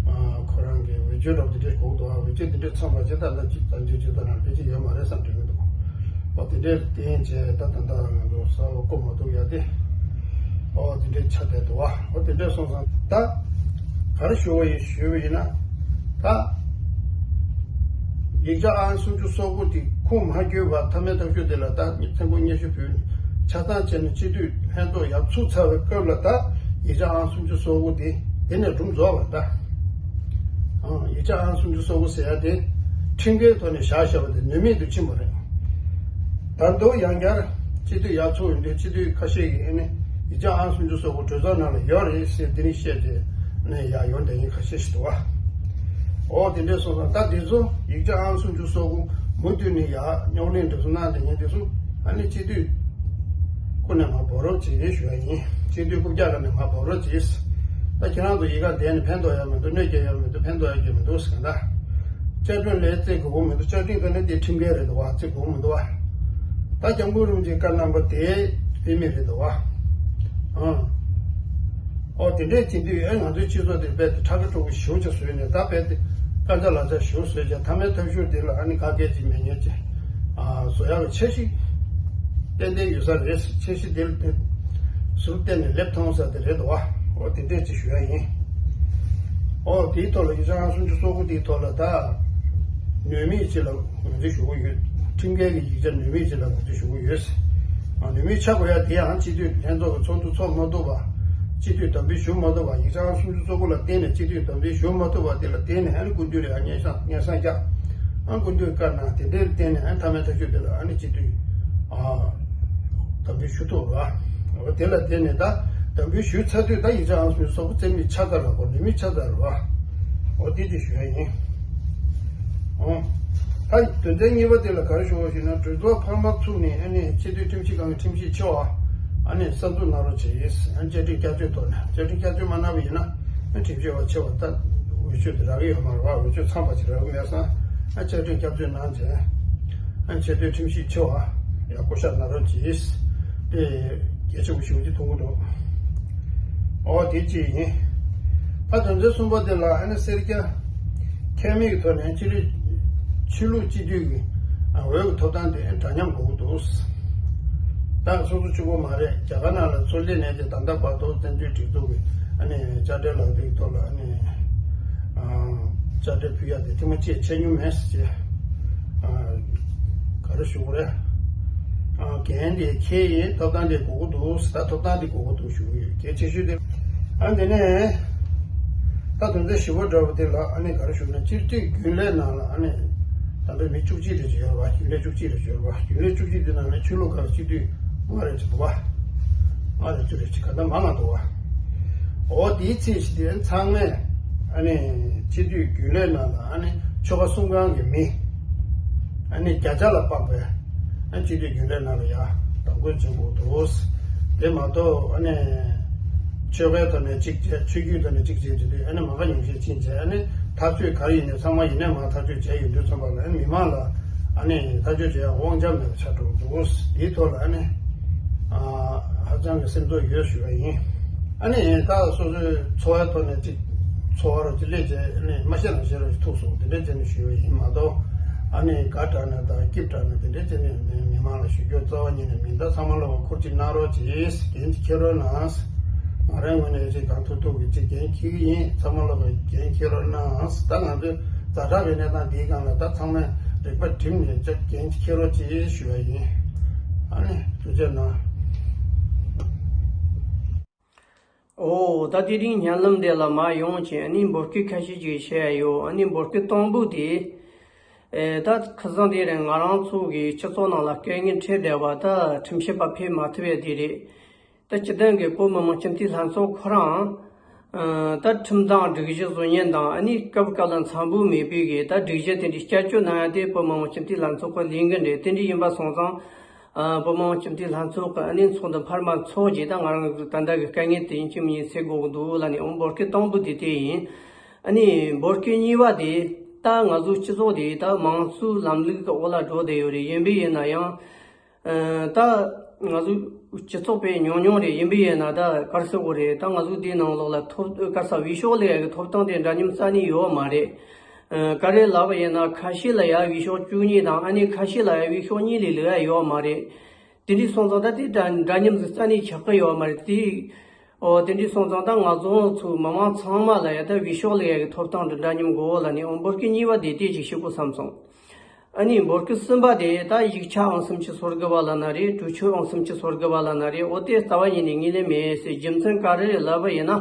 ཨ་ཁོ་རང་གི་འོས་ཆོས་འདྲ་པོ་དེ་འདྲས་དགོས་འདུག་བ། འོས་ཆོས་དེ་འདྲས་ཚང་པ་ཇི་ལྟར་ལ་ཅིག་བཙན་བྱོལ་སྤྱི་ཚོགས་ནང་ཕལ་ཆེར་ཡོད་མ་རེད་བསམ་དྲན་གྱི་འདུག་འོ་དེ་འདྲས་བསྟན་བྱས་ད་ད་ལྟ་ང་ཚོ་གསར་པ་བསྐོ་མ་ཐུབ་ཡ་དེ་འོ་དེ་འདྲས་ཆགས་བསྡད་འདུག་བ། འོ་དེ་འདྲས་སོང་ཙང་ད་ག་རེ་ཞུ་བ་ཡིན་ཞུས་པ་ཡིན་ན་ད་ཡིག་ཆ་ཨང་སུམ་ཅུ་སོ་དགུ་དེ་ཁུངས་མ་འཁྱོལ་བར་མཐའ་མའི་ཐབས་ཤུགས་དེ་ལ་ད་ཚེ་འགུགས་སྙན་ཞུ་ཕུལ་ཆ་ཚང་བྱས་ནས་སྤྱི་འཐུས་ལྷན་ཚོགས་ཡར་ཚུགས་ཚར་བའི་སྐབས་ལ་ད་ཡིག་ཆ་ཨང་སུམ་ཅུ་སོ་དགུ་དེ་དེ་ནས་སྒྲུང་རྫོགས་པ་ད། ཨང་ཡིག་ཆ་ཨང་སུམ་ཅུ་སོ་དགུ་ཟེར་ཡ་དེ་ཁྲིམས་འགལ་ཐོག་ནས་བཞག་བཞག་པ་དེ་ནུས་མེད་དུ་ཕྱིན་པ་རེད། ད་དུང་ཡང་བསྐྱར་སྤྱི་འཐུས་ཡར་ཚུགས་ཡོང་དུས་སྤྱི་འཐུས་ཁ་ཤས་ཀྱིས་ཨ་ནི་ཡིག་ཆ་ཨང་སུམ་ཅུ་སོ་དགུ་གྲོས་ཚོགས་ནང་ལ་ཡོད་རེད་ཟེར་དེ་རིང་བཤད་དེ་ནས་ཡར་ཡོང་བསྡད་མཁན་ཁ་ཤས་ཤིག་འདུག་བ། འོ་དེ་འདྲས་སོང་ཙང་ད་དེ་ཚོ་ཡིག་ཆ་ཨང་སུམ་ཅུ་སོ་དགུ་མུ་མཐུད་ནས་ཡར་རྙོག་གླེང་འདྲ་བཟོ་གནང་བསྡད་མཁན་དེ་ཚོ་ཨ་ནི་སྤྱི་འཐུས་སྐུ་ནས་མར་འབོད་རོགས་བྱེད་ཞུ་ཡ་ཡིན། སྤྱི་འཐུས་རྐུབ་བཀྱག་ལ་ནས་མར་འབོད་རོགས་བྱེད། ད་ཁྱེད་རང་ཚོ་ཡི་ག་བསྡད་ནས་ཕན་ཐོགས་ཡ་མི་འདུག་གནོད་སྐྱེལ་ཡ་མི་འདུག་ཕན་ཐོགས་ཡ་གི་མི་འདུག་ཟེར་ག་ད། བཅའ་ཁྲིམས་ལ་བརྩི་དགོས་མི་འདུག་བཅའ་ཁྲིམས་ཀྱི་ནི་དེ་ཁྲིམས་འགལ་རེད་འདུག་བ། བརྩི་དགོས་མི་འདུག་བ། ད་སྐྱབས་མགོན་རིན་པོ་ཆེའི་བཀའ་གནང་པ་དེ་དཔེ་མེད་རེད་འདུག་བ། ཨང་། ཨོ་དེ་འདྲས་བྱེད་དུས་ཨེ་ང་ཚོའི་སྤྱི་ཚོགས་དེ་རྦད་དེ་ཁྲ་ཁ་ཁྲོ་བོ་ཞེ་པོ་ཅིག་བཟོས་ནས་ད་རྦད་དེ་སྐད་ཆ་ལག་ཆ་ཞེ་པོ་བཟོས་བྱས་མཐའ་མའི་ཐབས་ཤུགས་དེ་ལ་ཨ་ནི་ག་གེ་ཅིག་མེད་མཁན་ཅིག་ཨ་བཟོ་ཡག་གི་འཆར་གཞི་ཏན་ཏན་ཡོད་ས་རེད། འཆར་གཞི་དེ་ལ་དེ་ཟུར་བལྟས་ནས་སླེབས་ཐུབ་ས་དེ་རེད་འདུག་བ། ཨོ་དེ་འདྲས་ཅིག་ཞུ་ཡ་ཡིན། ཨོ་དེའི་ཐོག་ལ་ཡིག་ཆ་ཨང་སུམ་ཅུ་སོ་དགུ་དེའི་ཐོག་ལ་ད་ནུས་མེད་ཅིག་ལ་ངོས་འཛིན་ཞུ་གི་ཡོད། ཁྲིམས་འགལ་གྱི་ཡིག་ཆ་ནུས་མེད་ཅིག་ལ་ངོས་འཛིན་ཞུ་གི་ཡོད། ཨ་ནུས་མེད་ཆགས་དགོས་ཡ་དེ་ཡང་སྤྱི་འཐུས་ལྷན་ཚོགས་ཀྱི་ཚོགས་འདུ་ཚོགས་མ་ཐུབ་པ། སྤྱི་འཐུས་དམ་འབུལ་ཞུ་མ་ཐུབ་པ། ཡིག་ཆ་ཨང་སུམ་ཅུ་སོ་དགུ་ལ་བརྟེན་ནས་སྤྱི་འཐུས་དམ་འབུལ་ཞུ་མ་ཐུབ་པ་དེ་ལ་བརྟེན་ནས་ཨ་ནི་སྐུ་མདུན་ལ་ཡང་སྙན་སེང་སྙན་སེང་བརྒྱབ། ཨ་སྐུ་མདུན་བཀའ་གནང་དེ་འདྲའི་བརྟེན་ནས་ཨ་མཐའ་མའི་ཐག་གཅོད་དེ་ལ་ཨ་ནི་སྤྱི་འཐུས་ཨ་དམ་འབུལ་ཞུ་ཐུབ་ར། འོ་དེ་ལ་བརྟེན་ནས་ད་དམ་འབུལ་ཞུས་ཚར་དུས་ད་ཡིག་ཆ་ཨང་སུམ་ཅུ་སོ་དགུ་རྩིས་མེད་ཆགས་ཚར་ར་གོ་ནུས་མེད་ཆགས་ཚར་ར་བ། འོ་དེ་དེ་ཞུ་ཡ་ཡིན། ཨོ། ད་དོན་ཚན་གཉིས་པ་དེ་ལ་ག་རེ་ཞུ་བ་ཞུ་ན། གྲོས་ཚོགས་འཕར་མ་ཚུགས་ནས་ཨ་ནི་སྤྱི་འཐུས་ཁྲིམས་ཞིབ་ཁང་གི་ཁྲིམས་ཞིབ་ཆེ་བ་ཨ་ནི་གསར་འཛུགས་གནང་རོགས་བྱེད། ཨ་ནི་བཅའ་ཁྲིམས་བསྐྱར་བཅོས་ཐོག་ནས། བཅའ་ཁྲིམས་བསྐྱར་བཅོས་མ་གནང་བ་ཡིན་ན། ཨ་ཁྲིམས་ཞིབ་པ་ཆེ་བ་ད་འོས་ཆོས་དེ་རག་གི་ཡོད་མ་རེད་བ། འོས་ཆོས་ཚང་བ་ཅིག་རག་གི་མེད་ཙང་། ཨ་བཅའ་ཁྲིམས་བསྐྱར་བཅོས་གནང་བྱས། ཨ་ནི་སྤྱི་འཐུས་ཁྲིམས་ཞིབ་ཆེ་བ་ཡང་བསྐོ་གཞག་གནང་རོགས་གྱིས། དེ་གལ་ཆེན་པོ་ཞེ་པོ་ཅིག་མཐོང་གི་འདུག་ཨོ་དེ་གཅིག་ཡིན། ད་དོན་ཚན་གསུམ་པ་དེ་ལ་ཨ་ནི་སེར་སྐྱ་ཁྱད་མེད་ཀྱི་ཐོག་ནས་ཕྱི་ལུགས་ཕྱི་ལུགས་སྤྱི་འཐུས་ཀྱི་འོས་ཀྱི་ཐོབ་ཐང་དེ་འདྲ་མཉམ་དགོས་ཀྱི་འདུག་ད་སོ་སོ་གཅིག་པོ་མ་རེད། རྒྱ་གར་ནང་ལ་ཚུར་སླེབས་ནས་དེ་ད་ལྟ་བར་དུ་བཙན་བྱོལ་སྒྲིག་འཛུགས་ཀྱི་ཨ་ནི་དཔྱ་ཁྲལ་ལག་དེབ་ཐོག་ལ་ཨ་ནི་དཔྱ་ཁྲལ་ཕུལ་ཡ་དེ་ཐེངས་མ་གཅིག་བྱས་མྱོང་མེད་ཟེར། ག་རེ་ཞུ་དགོས་རེད། འགན་དེ་འཁྱེར་ཡིན། ཐོབ་ཐང་དེ་དགོས་ཀྱི་འདུག་ད་ཐོབ་ཐང་དེ་དགོས་ཀྱི་འདུག་ཞུ་གི་ཡོད། གལ་ཆེ་ཤོས་དེ། ཨ་དེ་ནས་ད་དོན་ཚན་བཞི་པ་འདྲ་བོ་དེ་ལ་ཨ་ནི་ག་རེ་ཞུ་ན། སྤྱི་འཐུས་རྒྱུན་ལས་ནང་ལ་ཨ་ནི་ད་ལྟ་མི་བཅུ་གཅིག་རེ་ཅིག་ཡོད་རེད་བ། རྒྱུན་ལས་བཅུ་གཅིག་རེ་ཅིག་ཡོད་རེད་བ། རྒྱུན་ལས་བཅུ་གཅིག་དེ་ནང་ནས་ཆོས་ལུགས་ཁག་སྤྱི་འཐུས་ལྔ་རེ་ཅིག་འདུག་བ། ལྔ་རེ་བཅུ་རེ་ཅིག་ག་ད་མང་ང་འདུག་བ། འོ་དེའི་ཚེ་ཞིག་དེ་ཚང་མས་ཨ་ནི་སྤྱི་འཐུས་རྒྱུན་ལས་ནང་ལ་ཨ་ནི་ཆོལ་ཁ་གསུམ་གང་གི་མི་ཨ་ནི་བརྒྱ་ཆ་ལ་དཔག་པའི་ཨ་ནི་སྤྱི་འཐུས་རྒྱུན་ལས་ནང་ལ་ཡར་གདམ་འགོད་བྱེད་དགོས་འདུག་དེ་མ་གཏོགས་ཨ་ནི་ཆོལ་ཁའི་ཐོག་ནས་གཅིག་བྱས། ཆོས་བརྒྱུད་ཐོག་ནས་གཅིག་བྱས་བྱས་དུས་ཨ་ནི་མ་ག་ཉུང་ཤས་ཕྱིན་བྱས། ཨ་ནི་ཐག་གཅོད་ག་རེ་ཡིན་ནའི་ཚང་མ་ཡིན་ནའི་མ་ཐག་གཅོད་བྱས་ཡོང་དུས་ཙམ་པ་ལ་ཨ་ནི་མི་མང་ལ་ཨ་ནི་ཐག་གཅོད་བྱེད་ཡ་དབང་ཆ་མེད་པ་ཆགས་འགྲོ་གི་འདུག་དེའི་ཐོག་ལ་ཨ་ནི་ཨ་ཧ་ཅང་གི་སེམས་ཚོར་ཡོད་ཞུ་བ་ཡིན། ཨ་ནི་ད་སོ་སོའི་འཚོ་བའི་ཐོག་ནས་ཅིག་འཚོ་བ་རོ་ཅིག་སླེབས་བྱས་ཨ་ནི་མ་ཤེས་ན་ཤེས་རོགས་ཅིག་ཐུག་སོང་དེ་འདྲ་བྱས་ནས་ཞུས་པ་ཡིན་མ་གཏོགས། ཨ་ནི་དགའ་དྲགས་ན་དང་སྐྱིད་དྲགས་ན་དེ་འདྲ་བྱས་ནས་མི་མི་མང་ལ་ཞུ་རྒྱུ་རྩ་བ་ཉིད་ནས་མིན། ད་ཚང་མ་ལོག་ཁུར་ཅིག་གནང་རོགས་གྱིས། འགན་ཅིག་འཁྱེར་རོགས་གནང་། ང་རང་ངོས་ནས་ཅིག་གང་ཐུབ་ཐུབ་ཀྱིས་ཅིག་འགན་འཁྱེར་གྱི་ཡིན། ཚང་མ་ལོག་གིས་འགན་འཁྱེར་རོགས་གནང་། ད་ང་ཚོའི་ཛ་དྲག་གི་གནས་སྟངས་འདིའི་སྒང་ལ་ད་ཚང་མས་རིག་པ་བསྒྲིམས་ནས་ཅིག་འགན་ཅིག་འཁྱེར་རོགས་གྱིས་ཞུ་བ་ཡིན། ཨ་ནི་ཐུགས་རྗེ་གནང་། ཨོ། ད་དེ་རིང་བརྙན་ལམ་འདི་ལ་མར་ཡོང་བྱས་ཨ་ནི་འབོད་སྐུལ་ཁ་ཤས་ཅིག་བྱས་ཡོད། ཨ་ནི་འབོད་སྐུལ་དང་པོ་དེ། ཨེ། ད་ཁ་སང་དེ་རིང་ང་རང་ཚོ་གི་སྤྱི་ཚོགས་ནང་ལ་སྐད་ངན་འཕྲད་བསྡད་པ་ད་ཁྲིམས་ཞིབ་པ་ཕེབས་མ་ཐུབ་ཡ་དེ་རེད། ད་སྤྱི་བཏང་གི་བོད་མི་མང་སྤྱི་འཐུས་ལྷན་ཚོགས་ཁོ་རང་ཨ། ད་ཁྲིམས་དང་སྒྲིག་གཞི་བཟོ་མཁན་དང་ཨ་ནི་སྐབས་སྐབས་ལ་འཚམ་པོ་མེད་པའི་གི་ད་སྒྲིག་གཞི་དེ་འདྲའི་བསྐྱར་བཅོས་གནང་ཡ་དེ་བོད་མི་མང་སྤྱི་འཐུས་ལྷན་ཚོགས་ཀྱི་ལས་འགན་རེད། དེ་འདྲ་ཡིན་པ་སོང་ཙང་། ཨ། བོད་མི་མང་སྤྱི་འཐུས་ལྷན་ཚོགས་ཀྱི་ཨ་ནི་ཚོགས་འདུ་འཕར་མ་འཚོགས་རྗེས་ད་ང་རང་གི་ད་ལྟ་གི་དཀའ་ངལ་དེ་ཡིན་གཅིག་མིན་གཉིས་སེལ་དགོས་ཀྱི་འདུག་ལབ་ནས། འོ། འབོད་སྐུལ་དང་པོ་དེ་དེ་ཡིན། ཨ་ནི་འབོད་སྐུལ་གཉིས་པ་དེ་ད་ང་ཚོའི་སྤྱི་ཚོགས་དེ་ད་མང་གཙོའི་ལམ་ལུགས་ཀྱི་འོག་ལ་འགྲོ་བསྡད་ཡོད་རེད། ཡིན་པས་ཡིན་ན་ཡང་། ཨ། ད་ང་ཚོའི་སྤྱི་ཚོགས་དཔེ་ཉུང་ཉུང་རེད། ཡིན་པས་ཡིན་ན་ད་ག་རེ་ཟེར་དགོས་རེད། ད་ང་ཚོའི་དེའི་ནང་ལོགས་ལ་ཐོབ་ག་རེ་ཟེར། འོས་ཤོག་ལེན་ཡག་གི་ཐོབ་ཐང་དེ་འདྲ་མཉམ་རྩ་ནས་ཡོད་མ་རེད། ཨ། ག་རེ་ལབ་པ་ཡིན་ན་ཁ་ཤས་ལ་ཡ་འོས་ཤོག་བཅུ་གཉིས་དང་ཨ་ནི་ཁ་ཤས་ལ་ཡ་འོས་ཤོག་གཉིས་ལས་ལོག་ཡ་ཡོད་མ་རེད། དེ་འདྲ་སོང་ཙང་ད་དེ་འདྲ་འདྲ་མཉམ་ཟིག་རྩ་ནས་ཆགས་ཀྱི་ཡོད་མ་རེད། དེ། ཨོ། དེ་འདྲ་སོང་ཙང་ད་ང་ཚོ་ཚོ་མི་མང་ཚང་མ་ལ་ཡ་ད་འོས་ཤོག་ལེན་ཡག་གི་ཐོབ་ཐང་འདི་འདྲ་མཉམ་དགོས་ལབ་ནས། ཨོ། འབོད་སྐུལ་གཉིས་པ་དེ་དེ་ཅིག་ཞུ་དགོས་བསམ་སོང་། ཨ་ནི་འབོད་སྐུལ་གསུམ་པ་དེ་ད་ཡིག་ཆ་ཨང་སུམ་ཅུ་སོ་དགུ་བ་ལབ་ན་རེད། གྲོས་ཆོད་ཨང་སུམ་ཅུ་སོ་དགུ་བ་ལབ་ན་རེད། འོ། དེ་རྩ་བ་ཉིད་ནས་ངོས་ལེན་མེད་ཟེར། རྒྱུ་མཚན་ག་རེ་རེད་ལབ་པ་ཡིན་ན།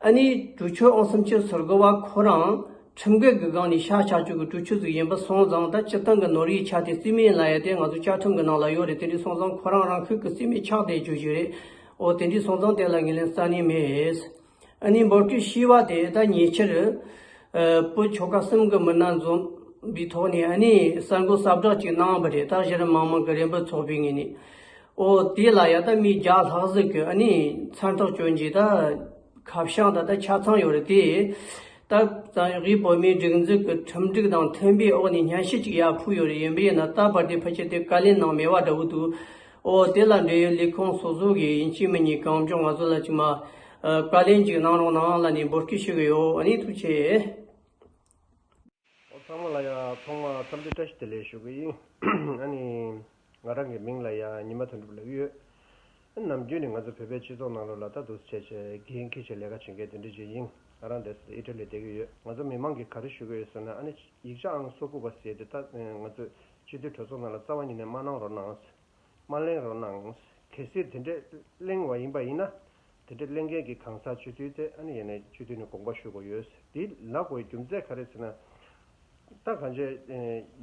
ཨ་ནི་གྲོས་ཆོད་ཨང་སུམ་ཅུ་སོ་དགུ་བ་ཁོ་རང་ཁྲིམས་འགལ་གྱི་སྒང་ནས་ཤ་ཆག་བཅུག་གི་གྲོས་ཆོད་ཟིག་ཡིན་པ་སོང་ཙང་། ད་སྤྱིར་བཏང་གི་ནོར་བུའི་ཆ་དེ་རྩིས་མེད་ལབ་ཡ་དེ་ང་ཚོ་བཅའ་ཁྲིམས་ཀྱི་ནང་ལ་ཡོད་རེད། དེ་འདྲ་སོང་ཙང་ཁོ་རང་རང་ཤུགས་ཀྱིས་རྩིས་མེད་ཆགས་བསྡད་རྒྱུ་ཞིག་རེད། འོ། དེ་འདྲ་སོང་ཙང་དེ་ལ་ངོས་ལེན་རྩ་ནས་མེད། ཨ་ནི་འབོད་སྐུལ་བཞི་པ་དེ་ད་ཉེ་ཆར་ཨ། བོད་ཆོལ་ཁ་གསུམ་གྱི་མི་སྣ་འཛོམས་པའི་ཐོག་ནས་ཨ་ནི་གསར་འགོད་གསལ་བསྒྲགས་ཅིག་གནང་བ་རེད། ད་གཞི་རིམ་མི་མང་གི་རེ་འབོད་ཚོགས་པའི་ངོས་ནས། ཨོ། དེ་ལ་ཡ་ད་མི་བརྒྱ་ལྷག་ཟིག་གིས་ཨ་ནི་མཚན་རྟགས་བསྐྱོན་རྗེས་ད་ཁ་བྱང་ད་ད་ཆ་ཚང་ཡོད་རེད་དེ། ད་ད་དབུས་བོད་མིའི་སྒྲིག་འཛུགས་ཀྱི་ཁྲིམས་སྒྲིག་དང་མཐུན་པའི་འོག་ནས་སྙན་ཞུ་ཅིག་ཡར་ཕུལ་ཡོད་རེད། ཡིན་པས་ན་ད་བར་དེ་ཕལ་ཆེར་དེ་བཀའ་ལན་གནང་མེད་པ་འདྲ་བོ་འདུག་ཨོ། དེ་ལ་འབྲེལ་ཡོད་ལས་ཁུངས་སོ་སོ་གིས་ཡིན་གཅིག་མིན་གཉིས་གང་མགྱོགས་ང་ཚོ་ལ་ཅིག་མ་ཨ། བཀའ་ལན་ཅིག་གནང་རོགས་གནང་ལབ་ནས་འབོད་སྐུལ་ཞུ་གི་ཡོད། ཨ་ནི་ཐུགས་རྗེ་ཆེ། ཨོ། ཚང་མ་ལ་ཡ་ཐོག་མར་འཚམས་འདྲི་བཀྲ་ཤིས་བདེ་ལེགས་ཞུ་གི་ཡིན། ཨ་ནི་ང་རང་གི་མིང་ལ་ཡ་ཉི་མ་དོན་གྲུབ་ལབ་ཡོད། ཨ། ནམ་རྒྱུན་ནས་ང་ཚོ་བོད་པའི་སྤྱི་ཚོགས་ནང་ལོགས་ལ་ད་འདུག་སེ་བྱས་བྱས་འགན་འཁྱེར་བྱས་ལས་ཀ་བྱེད་མཁན་དེ་འདྲ་ཅིག་ཡིན། ང་རང་འདས་སེ་ཨི་ཊ་ལི་བསྡད་ཀྱི་ཡོད། ང་ཚོ་མི་མང་གིས་ག་རེ་ཞུ་གི་ཡོད་ཟེར་ན། ཨ་ནི་ཡིག་ཆ་ཨང་སོ་དགུ་པ་ཟེར་དེ་ད་ང་ཚོ་སྤྱི་འཐུས་གྲོས་ཚོགས་ནང་ལ་རྩ་བ་ཉིད་ནས་མ་གནང་རོགས་གནང་། མ་གླེང་རོགས་གནང་། གལ་སྲིད་དེ་འདྲས་གླེང་བ་ཡིན་པ་ཡིན་ན། དེ་འདྲས་གླེང་མཁན་གྱི་གང་ཟག་སྤྱི་འཐུས་དེ་ཨ་ནི་ཡིན་ནའི་སྤྱི་འཐུས་ནས་དགོངས་པ་ཞུ་དགོས་ཡོད། དེ་ལབ་དགོས་རྒྱུ་མཚན་ག་རེ་ཟེར་ན། ད་གང་ཅི་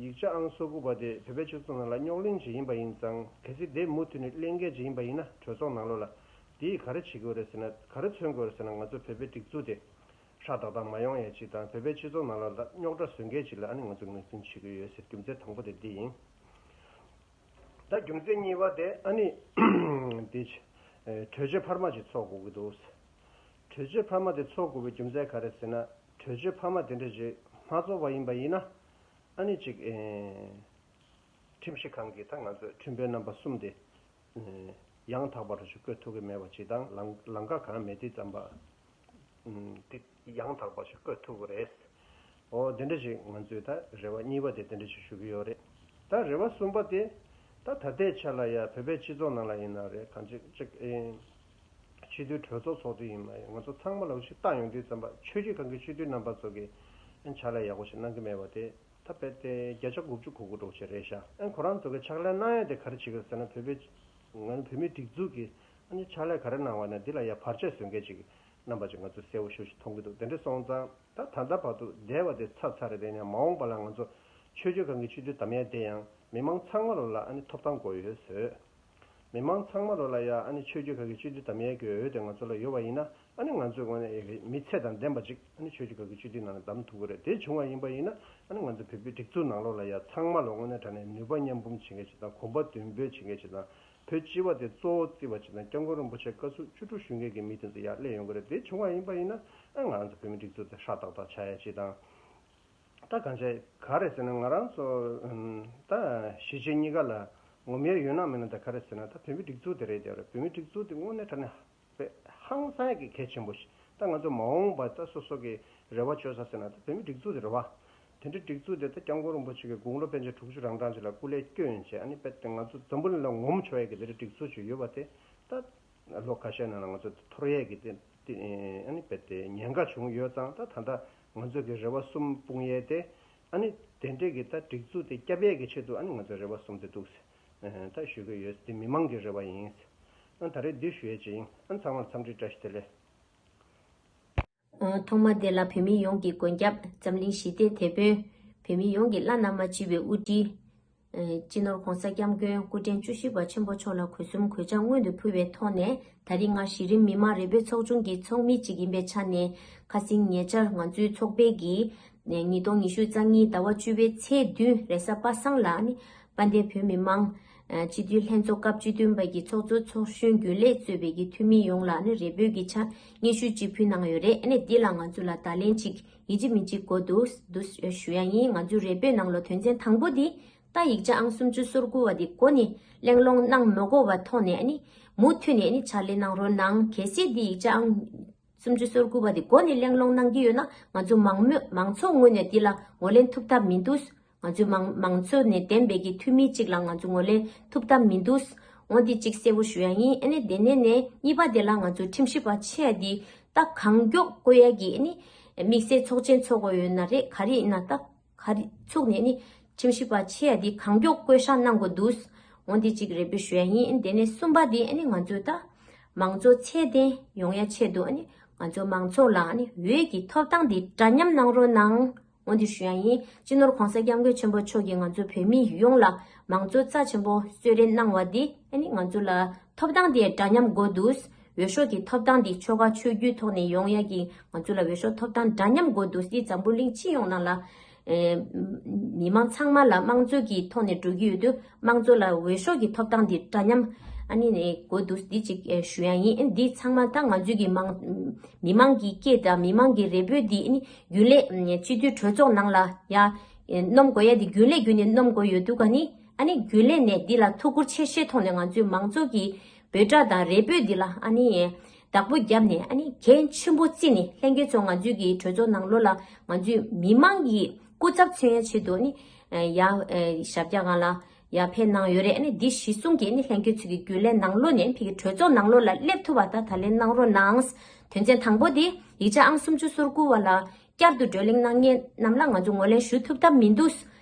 ཡིག་ཆ་ཨང་སོ་དགུ་པ་དེ་བོད་པའི་སྤྱི་ཚོགས་ནང་ལ་རྙོག་གླེང་ཅིག་ཡིན་པ་ཡིན་ཙང་། གལ་སྲིད་དེ་མུ་མཐུད་ནས་གླེང་མཁན་ཅིག་ཡིན་པ་ཡིན་ན། གྲོས་ཚོགས་ནང་ལོགས་ལ་དེས་ག་རེ་བྱེད་དགོས་རེད་ཟེར་ན། ག་རེ་མཚོན་དགོས་རེད་ཟེར་ན། ང་ཚོ་བོད་པའི་སྒྲིག་འཛུགས་དེ་ ཧྲག་ཏག་ཏག་མ་ཡོང་ཡས་ཅིག་དང་། བོད་པའི་སྤྱི་ཚོགས་ནང་ལ་ད་རྙོག་དྲ་བཟོ་མཁན་ཅིག་ལ་ཨ་ནི་ང་ཚོས་ངོས་འཛིན་བྱེད་ཀྱི་ཡོད་ཟེར། རྒྱུ་མཚན་དང་པོ་དེ་འདི་ཡིན། ད་རྒྱུ་མཚན་གཉིས་པ་དེ་ཨ་ནི་འདི་ཨེ་གྲོས་ཆོད་འཕར་མ་ཅིག་ཚོགས་དགོས་ཀྱི་འདུག། གྲོས་ཆོད་འཕར་མ་དེ་ཚོགས་དགོས་པའི་རྒྱུ་མཚན་ག་རེ་ཟེར་ན། གྲོས་ཆོད་འཕར་མ་དེ་འདྲ་ཞིག་མ་ཚོགས་པ་ཡིན་པ་ཡིན་ན། ཨ་ནི་ཅིག་ཨེ་ཁྲིམས་ཞིབ་ཁང་གིས་ད་ང་ཚོའི་ཁྲིམས་དཔོན་རྣམ་པ་གསུམ་དེ་ཨེ་ཡང་དག་པ་རུ་ཞིག་བསྐོ་ཐུབ་ཀྱི་མེད་པ་ཅིག་དང་། ལམ་ལམ་ཁ་གང་མེད་དུས་ཙམ་པ་ཨུམ་དེ་ཡང་དག་པ་ཞིག་བསྐོ་ཐུབ་ཀྱི་རེད། འོ་དེ་འདྲ་ཞིག་ང་ཚོས་ད་རེ་བ་གཉིས་པ་དེ་དེ་འདྲ་ཞིག་ཞུ་གི་ཡོད་རེད། ད་རེ་བ་གསུམ་པ་དེ། ད་ད་ལྟའི་ཆ་ལ་ཡ་བོད་པའི་སྤྱི་ཚོགས་ནང་ལ་ཡིན་ན་རེད། གང་ཅི་ཅིག་ཨེ་སྤྱི་འཐུས་གྲོས་ཚོགས་ཚོགས་དུས་ཡིན་ན་ཡང་། ང་ཚོ་ཚང་མ་ལ་ཞིག་བལྟ་ཡོང་དུས་ཙམ་པ། ཆོས་བརྒྱུད་ཁང་གི་སྤྱི་འཐུས་རྣམ་པ་ཚོ་གིས་ཨེ་ཕྱག་ལས་ཡག་པོ་ཞིག་གནང་གི་མེད་པ་དེ། ད་རྦད་དེ་བརྒྱ་ཆ་དགུ་བཅུ་གོ་དགུ་འདྲ་བོ་ཞིག་རེད་ཤག། ཨ་ཁོ་རང་ཚོ་གི་ཕྱག་ལས་གནང་ཡ་དེ་ག་རེ་བྱེད་ཀྱི་ཟེར་ན། བོད་པའི་ང་ཚོ་བོད་མིའི་སྒྲིག་འཛུགས་ཀྱིས་ཨ་ནི་ཕྱག་ལས་ག་རེ་གནང་བ་ན་འདི་ལ་ཡ་བར་ཆད་བཟོ་མཁན་ཅིག་རྣམ་པ་ཅིག་ང་ཚོ་གསལ་པོ་ཞེ་པོ་ཞིག་མཐོང་གི་འདུག། དེ་འདྲ་སོང་ཙང་ད་ད་ལྟ་བར་དུ་བསྡད་པ་དེ་ཚར་ཚར་རེད། དེ་ཡང་མ་འོངས་པ་ལ་ང་ཚོ་ཆོས་བརྒྱུད་ཁང་གི་སྤྱི་འཐུས་བདམས་ཡ་དེ་ཡང་མི་མང་ཚང་མ་ལོ་ལ་ཨ་ནི་ཐོབ་ཐང་དགོས་ཡོད་ཟེར། མི་མང་ཚང་མ་ལོ་ལ་ཡ་ཨ་ནི་ཆོས་བརྒྱུད་ཁང་གི་སྤྱི་འཐུས་བདམས་ཡས་ཀྱི་འོས་དེ་ང་ཚོ་ལ་ཡོད་པ་ཡིན་ན། ཨ་ནི་ང་ཚོའི་ངོས་ནས་མི་ཚད་དང་ལྡན་པ་ཅིག་ཨ་ནི་ཆོས་བརྒྱུད་ཁང་གི་སྤྱི་འཐུས་ནང་ལ་བདམས་ཐུབ་ཀྱི་རེད། དེ་བྱུང་བ་ཡིན་པ་ཡིན་ན། ཨ་ནི་ང་ཚོ་བོད་པའི་སྒྲིག་འཛུགས་ནང་ལོགས་ལ་ཡ་ཚང་མ་ལོ་ངོས་ནས་དྲང་གནས་ནུས་པ་མཉམ་སྤུངས་བྱེད་མཁན་ཅིག་དང་། གོམ་པ་མདུན་སྤོས་བྱེད་མཁན་ཅིག་དང་། བོད་སྤྱི་བ་དེ་གཙོ་བོ་བརྩིས་པ་ཅིག་དང་། སྐྱབས་མགོན་རིན་པོ་ཆེ་བཀའ་ཟུར་བཅུ་དྲུག་ཞུ་མཁན་གྱི་མི་དེ་ཚོ་ཡར་སླེབས་ཡོང་གི་རེད། དེ་བྱུང་བ་ཡིན་པ་ཡིན་ན། ཨ་ང་ཚོ་བོད་མི་སྒྲིག་འཛུགས་དེ་ཧྲག་ཏག་ཏག་ཆགས་ཡ་ཅིག་དང་། ད་གང་བྱས་ག་རེ་ཟེར་ན། ང་རང་ཚོ་ཨམ་ད་གཞིས་བྱེས་གཉིས་ཀ་ལ་ངོམ་ཡས་ཡོད་ན་མེད་ན་ད་ག་རེ་ཟེར་ན། ད་བོད་མི་སྒྲིག་འཛུགས་དེ་རེད་དེ་རེད། བོད་མི་སྒྲིག་འཛུགས་དེ་དངོས་གནས་དྲང་གནས་དཔེ་ཧང་སང་ཡ་གི་གལ་ཆེན་པོ་ཞིག། ད་ང་ཚོ་མ་འོངས་པ་ད་སོ་སོ་གི་རེ་བ་བཅོལ་ས་ཟེར་ན་ད་བོད་མི་སྒྲིག་འཛུགས་དེ་རེད་བ། དེ་འདྲའི་སྒྲིག་འཛུགས་དེ་ད་སྐྱབས་མགོན་རིན་པོ་ཆེ་གི་དགུང་ལོ་པཎ་ཆེན་དྲུག་ཅུ་རང་གྲངས་ཅིག་ལ་སྐུ་ལས་བསྐྱོན་བྱས། ཨ་ནི་དཔེ་དེ་ང་ཚོ་འཛམ་བུ་གླིང་ལ་ངོམ་ཆོག་ཡ་གི་དེ་འདྲའི་སྒྲིག་འཛུགས་ཅིག་ཡོད་པ་དེ། ད་ལོ་ཁ་ཤས་ནང་ལ་ང་ཚོ་འཐོར་ཡས་ཀྱི་དེ་དེ་ཨ་ནི་དཔེ་དེ་ཉེན་ཁ་བྱུང་ཡོད་ཙང་། ད་ད་ལྟ་ང་ཚོ་གི་རེ་བ་གསུམ་སྤུངས་ཡས་དེ། ཨ་ནི་དེ་འདྲས་ཀྱི་ད་སྒྲིག་འཛུགས་དེ་སྐྱོབ་ཡས་ཀྱི་ཆེད་དུ་ཨ་ནི་ང་ཚོ་རེ་བ་གསུམ་དེ་འདུག་ཟེར་ད་ཞུ་གི་ཡོད། དེ་མི་མང་གི་རེ་བ་ཡིན་ཟེར། ཨ་ད་རེས་འདི་ཞུ་ཡས་ཅིག་ཡིན། ཨ་ཚང་མར་འཚམས་འདྲི་བཀྲ་ཤིས་བདེ་ལེགས། ཨ་ཐོག་མ་དེ་ལ་བོད་མི་ཡོངས་ཀྱི་མགོན་སྐྱབས་འཛམ་གླིང་ཞི་བདེའི་དེད་དཔོན། བོད་མི་ཡོངས་ཀྱི་བླ་ན་མ་མཆིས་པའི་དབུ་ཁྲིད། ཨ་སྤྱི་ནོར་༧གོང་ས་༧སྐྱབས་མགོན་སྐུ་ཕྲེང་བཅུ་བཞི་པ་ཆེན་པོ་མཆོག་ལ་གུས་གསུམ་གུས་ཕྱག་སྔོན་དུ་ཕུལ་བའི་ཐོག་ནས། ད་རིང་ང་གཞི་རིམ་མི་མང་རེ་འབོད་ཚོགས་ཆུང་གི་ཚོགས་མི་གཅིག་ཡིན་པའི་ཆ་ནས། ཁ་སང་ཉེ་ཆར་ང་ཚོའི་ཚོགས་པའི་གི་ཉིས་སྟོང་ཉི་ཤུ་རྩ་གཉིས་ཟླ་བ་བཅུ་པའི་ཚེས་བདུན་རེས་གཟའ་པ་སངས་ལ་ནི། དཔལ་ལྡན་བོད་མི་མང་སྤྱི་འཐུས་ལྷན་ཚོགས་སྐབས་བཅུ་བདུན་པ་གི་ཚོགས་གཙོ་ཚོགས་གཞོན་རྒྱུན་ལས་གཙོས་པའི་གི་འཐུས་མི་ཡོངས་ལ་ནི་རེ་འབོད་ཀྱི་ཕྱག་སྙན་ཞུ་ཅིག་ཕུལ་གནང་ཡོད་རེད། ཨ་ནི་འདི་ལ་ང་ཚོ་ལ་བརྡ་ལན་ཅིག་ཡིན་གཅིག་མིན་གཅིག་དགོས་འདུག་འདུག་ཞུ་ཡ་ཡིན། ང་ཚོའི་རེ་འབོད་ནང་ལོགས་དོན་ཚན་དང་པོ་འདི། ད་ཡིག་ཆ་ཨང་སུམ་ཅུ་སོ་དགུ་བ་འདི་མགོ་ནས་གླེང་སློང་གནང་མ་དགོས་པ་ཐོག་ནས་ཨ་ནི་མུ་མཐུད་ནས་ཨ་ནི་ཕྱག་ལས་གནང་རོགས་གནང་། གལ་སྲིད་འདི་ཡིག་ཆ་ཨང་སུམ་ཅུ་སོ་དགུ་བ་འདི་མགོ་ནས་གླེང་སློང་གནང་གི་ཡོད་ན། ང་ཚོ་མང་མོས་མང་ཚོགས་ངོས་ནས་འདི་ལ་ངོས་ལེན་ཐུབ་ཐབས་མི་འདུག། ང་ཚོའི་མང་མང་ཚོགས་ནས་འདེམས་པའི་གི་འཐུས་མི་གཅིག་ལ་ང་ཚོ་ངོས་ལེན་ཐུབ་ཐབས་མི་འདུག། འོ་འདི་གཅིག་གསལ་པོ་ཞུ་ཡ་ཡིན། ཨ་ནི་དེ་ནས་ནས་གཉིས་པ་དེ་ལ་ང་ཚོའི་ཁྲིམས་ཞིབ་པ་ཆེ་འདི་ད་གང་མགྱོགས་བསྐོ་ཡ་གི་ཨ་ནི་དམིགས་བསལ་ཚོགས་ཆེན་ཚོགས་དགོས་ཡོད་ན་རེད། ག་རེ་ཡིན་ན་ད་ག་རེ་ཚུགས་ནས་ཨ་ནི་ཁྲིམས་ཞིབ་པ་ཆེ་འདི་གང་མགྱོགས་བསྐོ་བཞག་གནང་དགོས་འདུག། འོ་འདི་གཅིག་རེ་འབོད་ཞུ་ཡ་ཡིན། ཨ་ནི་དེ་ནས་གསུམ་པ་དེ་ཨ་ནི་ང་ཚོའི་ད་མང་གཙོ་ཚད་ལྡན་ཡོང་ཡ་ཆེད་དུ་ཨ་ནི་ང་ཚོ་མང་ཚོགས་ལ་ཨ་ནི་འོས་ཀྱི་ཐོབ་ཐང་འདི་འདྲ་མཉམ་གནང་རོགས་གནང་། འོ་འདི་ཞུ་ཡ་ཡིན། སྤྱི་ནོར་༧གོང་ས་༧སྐྱབས་མགོན་ཆེན་པོ་མཆོག་གིས་ང་ཚོ་བོད་མི་ཡོངས་ལ་མང་གཙོ་རྩ་ཆེན་པོ་གསོལ་རས་གནང་བ་འདི་ཨ་ནི་ང་ཚོ་ལ་ཐོབ་ཐང་འདི་འདྲ་མཉམ་དགོས་འདུག། འོས་ཤོག་གི་ཐོབ་ཐང་འདི་ཆོལ་ཁ་ཆོས་བརྒྱུད་ཐོག་ནས་ཡོང་ཡ་གི་ང་ཚོ་ལ་འོས་ཤོག་ཐོབ་ཐང་འདྲ་མཉམ་དགོས་འདུག། འདི་འཛམ་བུ་གླིང་སྤྱི་ཡོངས་ནང་ལ་ཨེ་མི་མང་ཚང་མ་ལ་དམངས་གཙོ་གི་ཐོག་ནས་འགྲོ་གི་ཡོད་དུས། དམངས་གཙོ་ལ་འོས་ཤོག་གི་ཐོབ་ཐང་འདི་འདྲ་མཉམ་ཨ་ནི་ནས་དགོས་འདུག། འདི་གཅིག་ཨེ་ཞུ་ཡ་ཡིན། འདི་ཚང་མ་ད་ང་ཚོའི་གི་མང་མི་མང་གི་སྐད་དང་མི་མང་གི་རེ་འབོད་འདི་ཨ་ནི་རྒྱུན་ལས་སྤྱི་འཐུས་གྲོས་ཚོགས་ནང་ལ་ཡ་ཨེ་སྣོམ་དགོས་ཡ་འདི་རྒྱུན་ལས་བརྒྱུད་ནས་སྣོམ་དགོས་ཡོད་འདུག་ག་ནི། ཨ་ནི་རྒྱུན་ལས་ནས་འདི་ལ་ཐུགས་ཁུར་ཆེ་བཞེས་ཐོག་ནས་ང་ཚོའི་མང་ཚོགས་ཀྱི་འབོད་སྒྲ་དང་རེ་འབོད་འདི་ལ་ཨ་ནི་བདག་པོ་བརྒྱབ་ནས། ཨ་ནི་གལ་ཆེན་པོ་བརྩིས་ནས་ལྷན་རྒྱས་ཚོ་ང་ཚོའི་གི་གྲོས་ཚོགས་ནང་ལོགས་ལ་ང་ཚོའི་མི་མང་གི་སྐུ་ཚབ་མཚོན་ཡ་ཆེད་དུ་ནི་ཡ་ཞབས་བཀྱག་སྒང་ལ་ཡར་ཕེབས་གནང་ཡོད་རེད། ཨ་ནི་འདི་གཞི་བཟུང་གིས་ནི་ལྷན་རྒྱས་ཚོ་གི་རྒྱུན་ལས་ནང་ལོགས་ནས་ཕ་གི་གྲོས་ཚོགས་ནང་ལོགས་ལ་སླེབས་ཐུབ་པ་ད་ད་ལན་གནང་རོགས་གནང་། དོན་ཚན་དང་པོ་དེ་ཡིག་ཆ་ཨང་སུམ་ཅུ་སོ་དགུ་བ་ལ་བསྐྱར་དུ་བགྲོ་གླེང་གནང་མཁན་རྣམས་ལ་ང་ཚོ་ངོས་ལེན་ཞུ་ཐུབ་ཐབས་མི་འདུག།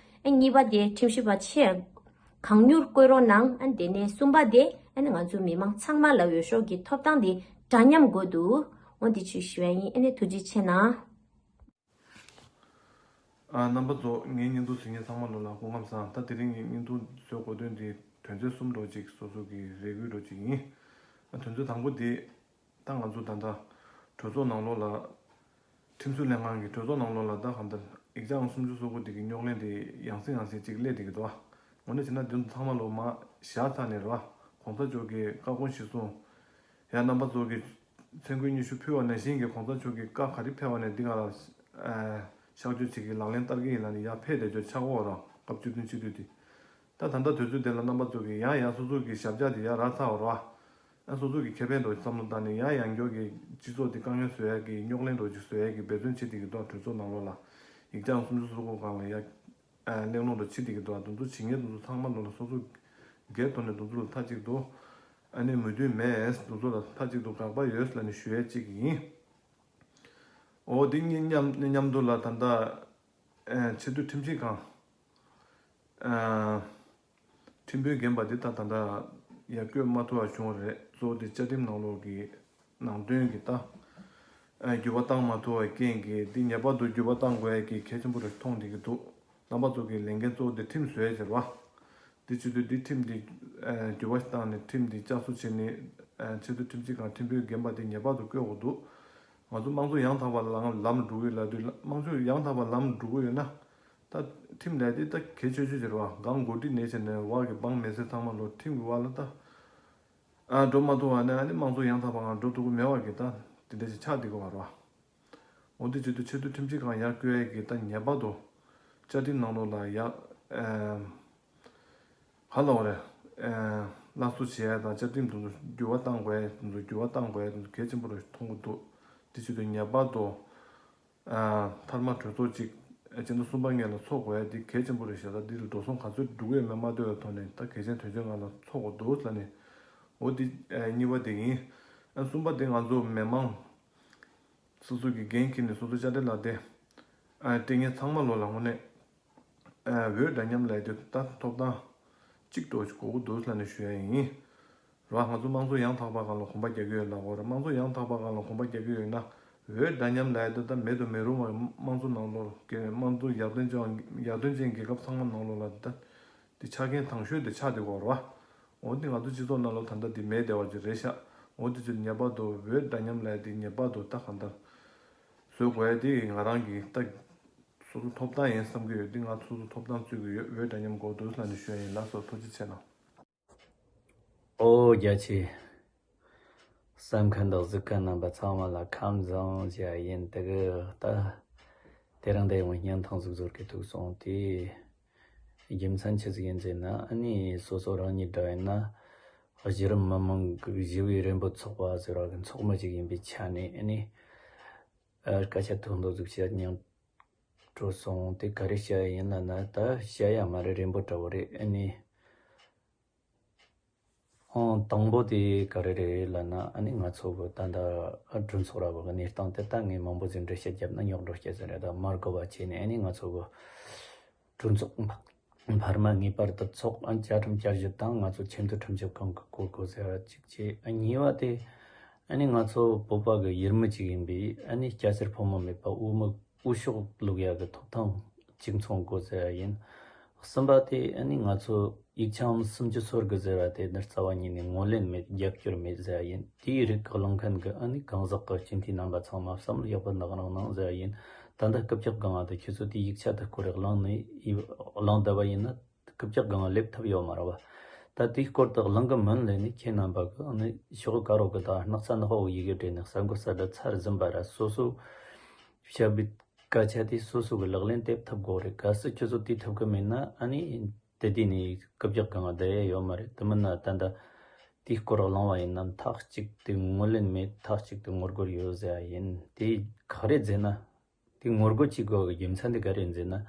ཨ་གཉིས་པ་དེ་ཁྲིམས་ཞིབ་པ་ཆེ་གང་མྱུར་བསྐོ་རོགས་གནང་། ཨ་དེ་ནས་གསུམ་པ་དེ་ཨ་ནི་ང་ཚོ་མི་མང་ཚང་མ་ལ་འོས་ཤོག་གི་ཐོབ་ཐང་དེ་འདྲ་མཉམ་དགོས་འདུག། འོ་འདི་ཆོས་ཞུ་ཡ་ཡིན། ཨ་ནི་ཐུགས་རྗེ་ཆེ་གནང་། ཨ་རྣམ་པ་ཚོ། ངའི་བརྙན་ཐུང་གཟིགས་མཁན་ཚང་མ་ལོ་ལ་སྐུ་ཁམས་བཟང་། ད་དེ་རིང་གི་བརྙན་ཐུང་བཟོ་དགོས་དོན་དེ་དོན་ཚན་གསུམ་འདྲ་ཅིག་སོ་སོ་གི་རེ་སྐུལ་འདྲ་ཅིག་ཡིན། ཨ་དོན་ཚན་དང་པོ་དེ། ད་ང་ཚོ་ད་ལྟ་གྲོས་ཚོགས་ནང་ལོགས་ལ་ ཁྲིམས་སྲོལ་ལྷན་ཁང་གི་གྲོས་ཚོགས་ནང་ལོགས་ལ་ད་གང་ལྟར་ཡིག་ཆ་ཨང་སུམ་ཅུ་སོ་དགུ་དེ་གི་རྙོག་གླེང་དེ་ཡང་སེ་ཡང་སེ་ཅིག་སླེབས་བསྡད་ཀྱི་འདུག་དངོས་གནས་བྱས་ན་དེ་ཚོ་ཚང་མ་ལོ་མ་བཞག་ཚར་ནས་རེད་བ། གོང་ས་མཆོག་གིས་བཀའ་དགོངས་གཞིར་བཟུང་། ཡང་རྣམ་པ་ཚོ་གིས་མཚན་བསྐུལ་སྙན་ཞུ་ཕུལ་བ་ནང་བཞིན་གྱི་གོང་ས་མཆོག་གི་བཀའ་ག་རེ་ཕེབས་པ་ནས་འདི་ག་ལ་གཤག་བཅོས་བྱེད་ཀྱི་ལག་ལེན་བསྟར་གྱི་ཡིན་ལབ་ནས་ཡར་ཕེབས་བསྡད་རྒྱུ་ཆགས་ཀྱི་ཡོད་རེད་བ། སྐབས་བཅུ་བདུན་ཆེས་མཐོའི་དེ། ད་ད་ལྟ་དུས་ཚོད་དེ་ལ་རྣམ་པ་ཚོ་གིས་ཡང་ཡང་སོ་སོ་གི་ཞབས་བཅགས་དེ་ཡར་རག་ཚར་བ་རེད་བ། ཡང་སོ་སོ་གི་ཁེ་ཕན་འདྲ་བོ་བསམ་བློ་བཏང་ནས་ཡང་ཡང་མགྱོགས་ཀྱི་སྤྱི་ཚོགས་དེ་དཀའ་ངལ་བཟོ་ཡག་གི་རྙོག་གླེང་འདྲ་བོ་ཅིག་བཟོ་ཡག་གི་འབད་བརྩོན་བྱེད་བསྡད་ཀྱི་འདུག་གྲོས་ཚོགས་ནང་ལོགས་ལ་ཡིག་ཆ་ཨང་སུམ་ཅུ་སོ་དགུ་སྒང་ལ་ཡ། ཨ། གླེང་སློང་འདྲ་བྱེད་བསྡད་ཀྱི་འདུག་དེ་ཚོ་བྱེད་མཁན་དེ་ཚོ་ཚང་མ་ལོ་ལ་སོ་སོ་སྒེར་ཐོག་ནས་དེ་ཚོ་ལ་མཐའ་གཅིག་ཏུ་ཨ་ནི་མོས་མཐུན་མེད། དེ་ཚོ་ལ་མཐའ་གཅིག་ཏུ་དགག་པ་ཡོད་ལབ་ནས་ཞུ་ཡ་གཅིག་ཡིན། འོ་དེ་གཉིས་མཉམ་མཉམ་དུ་ལ་ད་ལྟ་ཨ་ཆེས་མཐོའི་ཁྲིམས་ཞིབ་ཁང་ཨ་ཁྲིམས་དཔོན་རྒན་པ་དེ་ད་ད་ལྟ་ཡར་བསྐོས་མ་ཐུབ་པ་བྱུང་བ་རེད། གཙོ་བོ་དེ་བཅའ་ཁྲིམས་ནང་ལོགས་ཀྱི་ནང་དོན་གྱི་ད། ཨ། འགྱུར་བ་བཏང་མ་ཐུབ་པའི་རྐྱེན་གྱིས་འདི་ངེས་པར་དུ་འགྱུར་བ་བཏང་དགོས་ཡ་གི་གལ་ཆེན་པོ་རེད་མཐོང་བསྡད་ཀྱི་འདུག་རྣམ་པ་ཚོ་གི་ལས་འགན་གཙོ་བོ་དེ་ཁྲིམས་བཟོ་ཡ་ཟེར་བ། འདི་བྱེད་དུས་འདི་ཁྲིམས་འདི་ཨ་འགྱུར་བ་ཞིག་བཏང་ནས་ཁྲིམས་འདི་བསྐྱར་གསོ་བྱས་ནས། ཨ། ཆེས་མཐོའི་ཁྲིམས་ཞིབ་ཁང་ཁྲིམས་དཔོན་རྒན་པ་དེ་ངེས་པར་དུ་བསྐོ་དགོས་འདུག་ང་ཚོ་དམངས་གཙོ་ཡང་དག་པ་ལམ་ལམ་འགྲོ་གི་ཡོད་ལབ་དུས་དམངས་གཙོ་ཡང་དག་པ་ལམ་འགྲོ་གི་ཡོད་ན། ད་ཁྲིམས་ལས་དེ་ད་གལ་ཆེ་ཤོས་ཅིག་རེད་བ། སྒང་འགོ་ཁྲིད་ནས་བྱས་ནས་བར་གྱི་འབངས་མི་སེར་ཚང་མ་ལོ་ཁྲིམས་ཀྱི་བར་ལ་ད། ཨ། འགྲོ་མ་ཐུབ་པ་ནས་ཨ་ནི་དམངས་གཙོ་ཡང་དག་པ་ངང་འགྲོ་ཐུབ་ཀྱི་མེད་པ་གི་ད་དེ་འདྲ་ཞིག་ཆགས་བསྡད་ཀྱི་ཡོད་རེད་བ། འོ་དེ་བྱེད་དུས་ཆེས་མཐོའི་ཁྲིམས་ཞིབ་ཁང་ཡར་བསྐོ་ཡས་ཀྱི་ད་ངེས་པར་དུ་བཅའ་ཁྲིམས་ནང་ལོགས་ལ་ཡ། ཨ། ག་ལབ་དགོས་རེད། ཨ། སླར་གསོ་བྱེད་ཡས་དང་བཅའ་ཁྲིམས་དེ་ཚོ་འགྱུར་བ་གཏང་དགོས་ཡས་དེ་ཚོ་འགྱུར་བ་གཏང་དགོས་ཡས་དེ་ཚོ་གལ་ཆེན་པོ་རེད་མཐོང་གི་འདུག་དེ་བྱེད་དུས་ངེས་པར་དུ། ཨ། མཐའ་མ་གྲོས་ཚོགས་གཅིག་ཨ། སྤྱི་ཟླ་གསུམ་པ་སྔོན་ལ་ཚོགས་དགོས་ཡ་དེ་གལ་ཆེན་པོ་རེད་ཤག་ད་འདི་ལ་འགྲོ་སོང་ག་ཚོད་འགྲོ་གི་ཡོད་མེད་མ་ལྟོས་པའི་ཐོག་ནས་ད་གལ་ཆེན་དོན་ཆེན་སྒང་ལ་ཚོགས་དགོས་འདུག་ལབ་ནས། འོ་དེ་ཨ་གཉིས་པ་དེ་ཡིན། ཨ། གསུམ་པ་དེ་ང་ཚོ་མི་མང་སོ་སོ་གི་འགན་འཁྱེར་ནས་སོ་སོ་དཔྱ་ཁྲལ་ལག་དེབ། ཨ། སྤྲད་མཁན་ཚང་མ་ལོ་ལ་དངོས་གནས། ཨ། འོས་འདྲ་མཉམ་ལབ་དེ་ད་ཐོབ་ཐང་གཅིག་འདྲ་བོ་ཞིག་དགོས་ཀྱི་འདུག་ལབ་ནས་ཞུ་ཡ་ཡིན། རེད་བ། ང་ཚོ་དམངས་གཙོ་ཡང་དག་པ་སྒང་ལ་གོམ་པ་རྒྱག་གི་ཡོད་ལབ་དགོས་རེད། དམངས་གཙོ་ཡང་དག་པ་སྒང་ལ་གོམ་པ་རྒྱག་གི་ཡོད་ན། འོས་འདྲ་མཉམ་ལབ་ཡ་དེ་ད་མེད་དུ་མི་རུང་བ། དམངས་གཙོ་ནང་ལོགས་ཀྱི་དམངས་གཙོ་ཡར་ཐོན་ཅན་ཡར་ཐོན་ཅན་རྒྱལ་ཁབ་ཚང་མ་ནང་ལོགས་ལ་ད་དེ་ཆ་རྐྱེན་དང་ཤོས་དེ་ཆགས་བསྡད་ཀྱི་ཡོད་རེད་བ། འོ་དེ་ང་ཚོ་སྤྱི་ཚོགས་ནང་ལོགས་ད་ལྟ་དེ་མེད་བསྡད་པ་ཅིག་རེད་ཤག་འོ་དེ་ཚོ་ངེས་པར་དུ་འོས་འདྲ་མཉམ་ལབ་ཡ་དེ་ངེས་པར་དུ་ད་གང་ལྟར་བཟོ་དགོས་ཡ་དེ་ང་རང་གི་ད་སོ་སོ་ཐོབ་ཐང་ཡིན་བསམ་གྱི་ཡོད། དེ་ང་སོ་སོ་ཐོབ་ཐང་རྩོད་ཀྱི་ཡོད། འོས་འདྲ་མཉམ་དགོས་འདུག་ལབ་ནས་ཞུ་ཡ་ཡིན། ལགས་སོ། ཐུགས་རྗེ་ཆེ་གནང་། ཨོ་རྒྱ་ཆེ། བསམ་མཁན་དང་གཟིགས་མཁན་རྣམ་པ་ཚང་མ་ལ་ཁམས་བཟང་ཞུ་ཡ་ཡིན། དེ་གི་ད་དེ་རིང་འདི་ཡང་བརྙན་ཐུང་ཟིག་བཟོ་གི་ཐུག་སོང་དེ། རྒྱུ་མཚན་ཆི་ཟིག་ཡིན་ཟེར་ན། ཨ་ནི་སོ་སོ་རང་ཉིད་འདྲ་ཡིན་ན་གཞི་རིམ་མི་མང་གི་ཞི་བའི་རེ་འབོད་ཚོགས་པ་ཟེར་བ་གི་ཚོགས་མི་ཅིག་ཡིན་པའི་ཆ་ནས། ཨ་ནི་ཨ། སྐད་ཆ་ཐོག་འདུ་འཛུགས་བྱས་སྙིང་བྲོ་སོང་། དེ་ག་རེ་བཤད་ཡ་ཡིན་ལབ་ན། ད་བཤད་ཡ་མ་རེད། རེ་འབོད་འདྲ་བོ་རེད། ཨ་ནི། ཨང་དང་པོ་དེ་ག་རེ་རེད་ལབ་ན། ཨ་ནི་ང་ཚོ་གི་ད་ལྟ་གྲོས་ཚོགས་ར་བ་གི་གནས་སྟངས་དེ་ད་ངས་མང་པོ་ཟིག་འགྲེལ་བཤད་བརྒྱབ་ན་རྙོག་འགྲོ་སྐྱེ་ས་རེད། ད་མ་དགོས་པ་བྱས་ནས། ཨ་ནི་ང་ཚོ་གི་གྲོས་ཚོགས་འཕར་མ་ངེས་པར་དུ་ཚོགས། ཨ། བཅའ་ཁྲིམས་བསྐྱར་ཞིབ་དང་ང་ཚོ་ཆེས་མཐོའི་ཁྲིམས་ཞིབ་ཁང་གི་སྐོར་དགོས་ཟེར་བ་གཅིག་བྱས། ཨ། གཉིས་པ་དེ་ཨ་ནི་ང་ཚོ་བོད་པ་གི་ཡུལ་མི་གཅིག་ཡིན་པའི། ཨ་ནི་སྐྱ་སེར་ཕོ་མོ་མེད་པ་འོས་མི་འོས་ཤོག་བླུག་ཡ་གི་ཐོབ་ཐང་གཅིག་མཚུངས་དགོས་ཟེར་བ་ཡིན། གསུམ་པ་དེ་ཨ་ནི་ང་ཚོ་ཡིག་ཆ་ཨང་སུམ་ཅུ་སོ་དགུ་ཟེར་བ་དེ་འདི་རྩ་བ་ཉིད་ནས་ངོས་ལེན་མེད། རྒྱབ་སྐྱོར་མེད་ཟེར་བ་ཡིན། དེའི་རིགས་གླེང་མཁན་གྱི་ཨ་ནི་གང་ཟག་གི་སྤྱི་འཐུས་རྣམ་པ་ཚང་མ་བསམ་བློ་ཡག་པོ་གནང་རོགས་གནང་ཟེར་བ་ཡིན། ད་ལྟ་རྐུབ་བཀྱག་སྒང་ང་དེ་ཁྱོད་ཚོ་དེའི་ཡིག་ཆ་དེ་སྐོར་རེ་གླེང་ནས་ཡིན། གླེང་བསྡད་པ་ཡིན་ན། རྐུབ་བཀྱག་སྒང་སླེབས་ཐབས་ཡོད་མ་རེད་བ། ད་དེའི་སྐོར་དུ་གླེང་གི་མིན་ལབ་ནས་ཁྱེད་རྣམ་པ་གི་ཨ་ནི་ཤོག་གུ་དཀར་པོ་གི་དང་སྣག་ཚ་ནག་པོ་ཡི་གེ་བྲིས་ནས་གསར་འགོད་གསལ་བསྒྲགས་ཚར་ཟིན་པ་ར། སོ་སོ་བཤད་པའི་སྐད་ཆ་དེ་སོ་སོ་གི་ལག་ལེན་འཐེབ་ཐུབ་དགོས་རེད། གལ་སྲིད་ཁྱོད་ཚོ་དེ་ཐུབ་གི་མེད་ན། ཨ་ནི་དེ་དུས་ནས་རྐུབ་བཀྱག་སྒང་བསྡད་ཡ་ཡོད་མ་རེད། དེ་མིན་ན་ད་ལྟ་དེའི་སྐོར་གླེང་བ་ཡིན་ན་མཐའ་གཅིག་ཏུ་ངོས་ལེན་མེད། མཐའ་གཅིག་ཏུ་ངོ་རྒོལ་ཡོད་ཟེར་བ་ཡིན། དེ་ག་རེ་ཟེར་ན། དེ་ངོ་རྒོལ་བྱེད་དགོས་པའི་རྒྱུ་མཚན་དེ་ག་རེ་ཡིན་ཟེར་ན།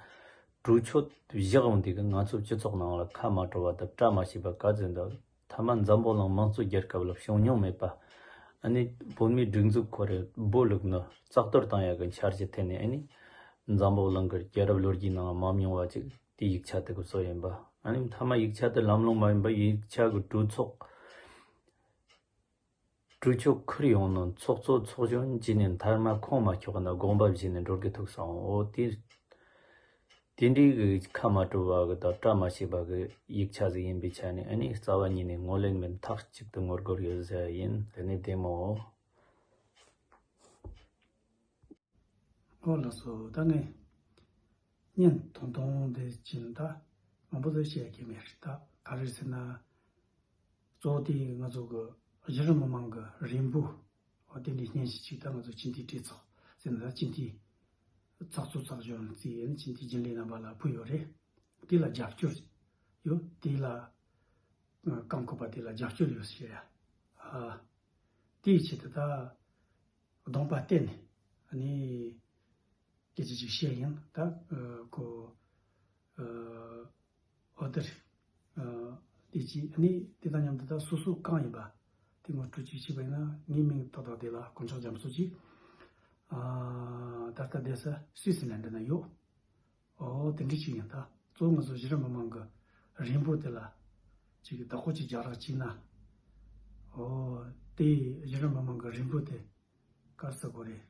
གྲོས་ཆོད་བཞག་འོང་དུས་ཀྱི་ང་ཚོ་སྤྱི་ཚོགས་ནང་ལ་ཁ་མ་བྲོ་བ་དང་བཀྲ་མ་ཤིས་པ་ག་ཚོད་འདུག་མཐའ་མ་འཛམ་བུ་གླིང་དམངས་གཙོའི་རྒྱལ་ཁབ་ལ་བྱུང་མྱོང་མེད་པ། ཨ་ནི་བོད་མིའི་སྒྲིག་འཛུགས་ཁོ་རེ་སྦོ་ལུག་ནི་རྩ་གཏོར་བཏང་ཡག་གི་འཆར་གཞི་འཐེན་ནས། ཨ་ནི་འཛམ་བུ་གླིང་གི་རྒྱལ་རབས་ལོ་རྒྱུས་ནང་མ་མྱོང་བ་ཅིག་དེའི་ཡིག་ཆ་དེ་གི་བཟོ་ཡིན་པ། ཨ་ནི་མཐའ་མ་ཡིག་ཆ་དེ་ལམ་ལྷོང་མ་ཡིན་པ། ཡིག་ཆ་གི་གྲོས་ཚོགས། གྲོས་ཆོད་ཁུར་ཡོང་ནོ་ཚོགས་གཙོ་ཚོགས་གཞོན་བྱས་ནས་མཐའ་མ་ཁོངས་མ་ཆོག་ན་དགོངས་པ་བཞེས་ནས་འགྲོ་གི་ཐུག་སོང་། འོ་དེ། དེ་འདྲའི་གི་ཁ་མ་བྲོ་བ་གི་དང་བཀྲ་མ་ཤིས་པ་གི་ཡིག་ཆ་ཟིག་ཡིན་པའི་ཆ་ནས། ཨ་ནི་རྩ་བ་ཉིད་ནས་ངོས་ལེན་མེད། མཐའ་གཅིག་ཏུ་ངོ་རྒོལ་ཡོད་ཟེར་ཡ་ཡིན། དེ་ནས་བདེ་མོ། ཨོ་ལགས་སོ། ད་ངས་བརྙན་ཐུང་ཐུང་འདི་བྱིན་ད་མང་པོ་ཟེར་བཤད་ཀྱི་མེད་རེད། ད་ག་རེ་ཟེར་ན། གཙོ་བོ་དེ་ང་ཚོ་གི་གཞི་རིམ་མི་མང་གི་རེ་འབོད། འོ་དེ་འདྲའི་སྙན་ཞུ་ཅིག་ད་ང་ཚོ་སྤྱི་འཐུས་གྲོས་ཚོགས་ཟེར་ན་ད་སྤྱི་འཐུས་ཚོགས་གཙོ་ཚོགས་གཞོན་རྩིས་ཡིན་སྤྱི་འཐུས་རྒྱུན་ལས་རྣམ་པ་ལ་ཕུལ་ཡོད་རེད། དེ་ལ་རྒྱབ་སྐྱོར་ཡོད། དེ་ལ་རྐང་འཁོར་པ་དེ་ལ་རྒྱབ་སྐྱོར་ཡོད་ཟེར་ཡ། ཨ། དེའི་ཆེད་དུ་ད་གདོང་པ་བསྟན་ནས་ཨ་ནི་སྐད་ཆ་ཅིག་བཤད་ཡིན། ད་ཨ་ཁོ་ཨ་འོ་དེ་རེད། ཨ་དེ་ཅི་ཨ་ནི་དེ་དང་མཉམ་དུ་ད་སོ་སོ་གང་ཡིན་པ་དེ་ངོ་སྤྲོད་ཅིག་བྱས་པ་ཡིན་ན། ངའི་མིང་ཏག་ཏག་དེ་ལ་དཀོན་མཆོག་རྒྱ་མཚོ་ཅིག་ཨ་ད་ལྟ་བསྡད་ས་སུད་སི་ལན་ཌན་ན་ཡོད། ཨོ་དེ་འདྲ་ཅིག་ཡིན། ད་གཙོ་བོ་ང་ཚོ་གཞི་རིམ་མི་མང་གི་རེ་འབོད་དེ་ལ་ཅིག་བདག་པོ་ཅིག་རྒྱག་རོགས་བྱས་ན། ཨོ་དེ་གཞི་རིམ་མི་མང་གི་རེ་འབོད་དེ་ག་རེ་ཟེར་དགོས་རེད།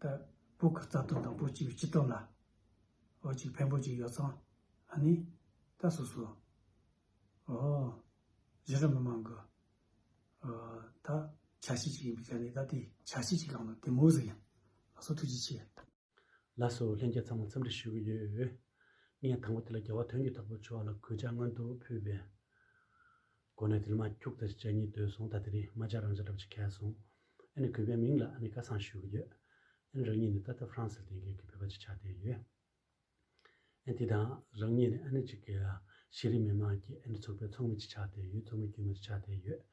ད་བོད་ཀྱི་རྩ་དོན་དང་བོད་ཀྱི་སྤྱི་དོན་ལ་ཨོ་ཅིག་ཕན་པོ་ཅིག་ཡོད་ཙང་ཨ་ནི་ད་སོ་སོ་ཨོ་གཞི་རིམ་མི་མང་གི་ཨོ་ད་འཆར་གཞི་ཅིག་ཡིན་པའི་ཆ་ནས། ད་དེ་འཆར་གཞི་ཅིག་བླངས་ན་དེ་མོ་ཟིག་ཡིན། ལགས་སོ། ཐུགས་རྗེ་ཆེ། ལགས་སོ། ལྷན་རྒྱས་ཚང་མ་འཚམས་འདྲི་ཞུ་གི་ཡོད། ངས་དང་པོ་དེ་ལ་རྒྱལ་བ་དོན་གྱི་བདག་པོ་མཆོག་ལ་གུས་ཕྱག་སྔོན་དུ་ཕུལ་བའི་སྒོ་ནས་དེ་ལ་མ་ཁྱུག་ཙམ་ཅིག་ཅིག་སྙིང་འདོད་སོང་། ད་དེ་རིང་མ་ཅིག་རང་ཅག་འདྲ་པོ་ཅིག་གས་སོང་། ཨ་ནི་གུས་པའི་མིང་ལ་ཨ་ནི་སྐལ་བཟང་ཞུ་གི་ཡོད། ཨ་ནི་རང་ཉིད་ནི་ད་ལྟ་ཧྥ་རན་སིར་བསྡད་མཁན་གྱི་བོད་པ་ཅིག་ཆགས་བསྡད་ཡོད། ཨ་ནི་དེ་དང་རང་ཉིད་ནི་ཨ་ནི་ཅིག་གི་གཞི་རིམ་མི་མང་གི་ཨ་ནི་ཚོགས་པའི་ཚོགས་མི་ཅིག་ཆགས་བསྡད་ཡོད། ཚོགས་མི་དཀྱུས་མ་ཅིག་ཆགས་བསྡད་ཡོད།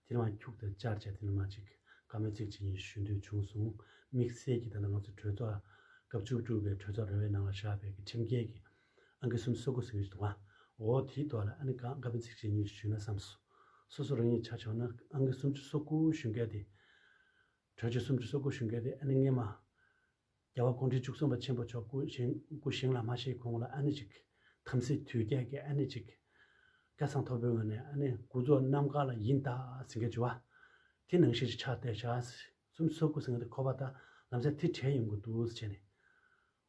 དེ་ལ་མ་ཁྱུག་ཙམ་བཅར་བྱས་དེ་ལ་མ་ཅིག་བཀའ་མོལ་ཚིག་གཅིག་གཉིས་ཞུ་འདོད་བྱུང་སོང་། དམིགས་བསལ་གྱིས་ད་ལྟ་ང་ཚོ་གྲོས་ཚོགས་སྐབས་བཅུ་དྲུག་པའི་གྲོས་ཚོགས་ར་བའི་ནང་ལ་བཞག་པའི་གི་ཁྲིམས་འགལ་གྱི་ཨང་ཀི་སུམ་ཅུ་སོ་དགུ་ཟེར་གྱི་འདུག་ག་འོ་དེའི་ཐོག་ལ་ཨ་ནི་བཀའ་བཀའ་མོལ་ཚིག་གཅིག་གཉིས་ཞུས་ན་བསམ་སོང་། སོ་སོ་རང་ཉིད་ཆ་བཞག་ན་ཨང་ཀི་སུམ་ཅུ་སོ་དགུ་ཞུ་མཁན་དེ། གྲོས་ཆོད་སུམ་ཅུ་སོ་དགུ་ཞུ་མཁན་དེ་ཨ་ནི་སྔས་མ། རྒྱལ་བ་སྐུ་ཕྲེང་བཅུ་གསུམ་པ་ཆེན་པོ་མཆོག་སྐུ་བཞེངས་སྐུ་བཞེངས་ལ་མ་གཤེགས་གོང་ལ་ཨ་ནི་ཅིག་དམ་སྲི་དུས་བཀག་གི་ཨ་ནི་ཅིག་སྐད་གསང་མཐོ་པོའི་ངང་ནས་ཨ་ནི་འགོ་འཛུགས་རྣམ་དཀར་ལ་ཡིན་ད་ཟེར་མཁན་བྱུང་བ། དེ་ནང་བཞིན་ཅིག་ཆགས་བསྡད་བཞག་སུམ་ཅུ་སོ་དགུ་ཟེར་མཁན་དེ་ཁོ་པ་ད་ལམ་སང་དེ་བྲལ་ཡོང་གི་འདུག་ཟེར་བྱས་ནས།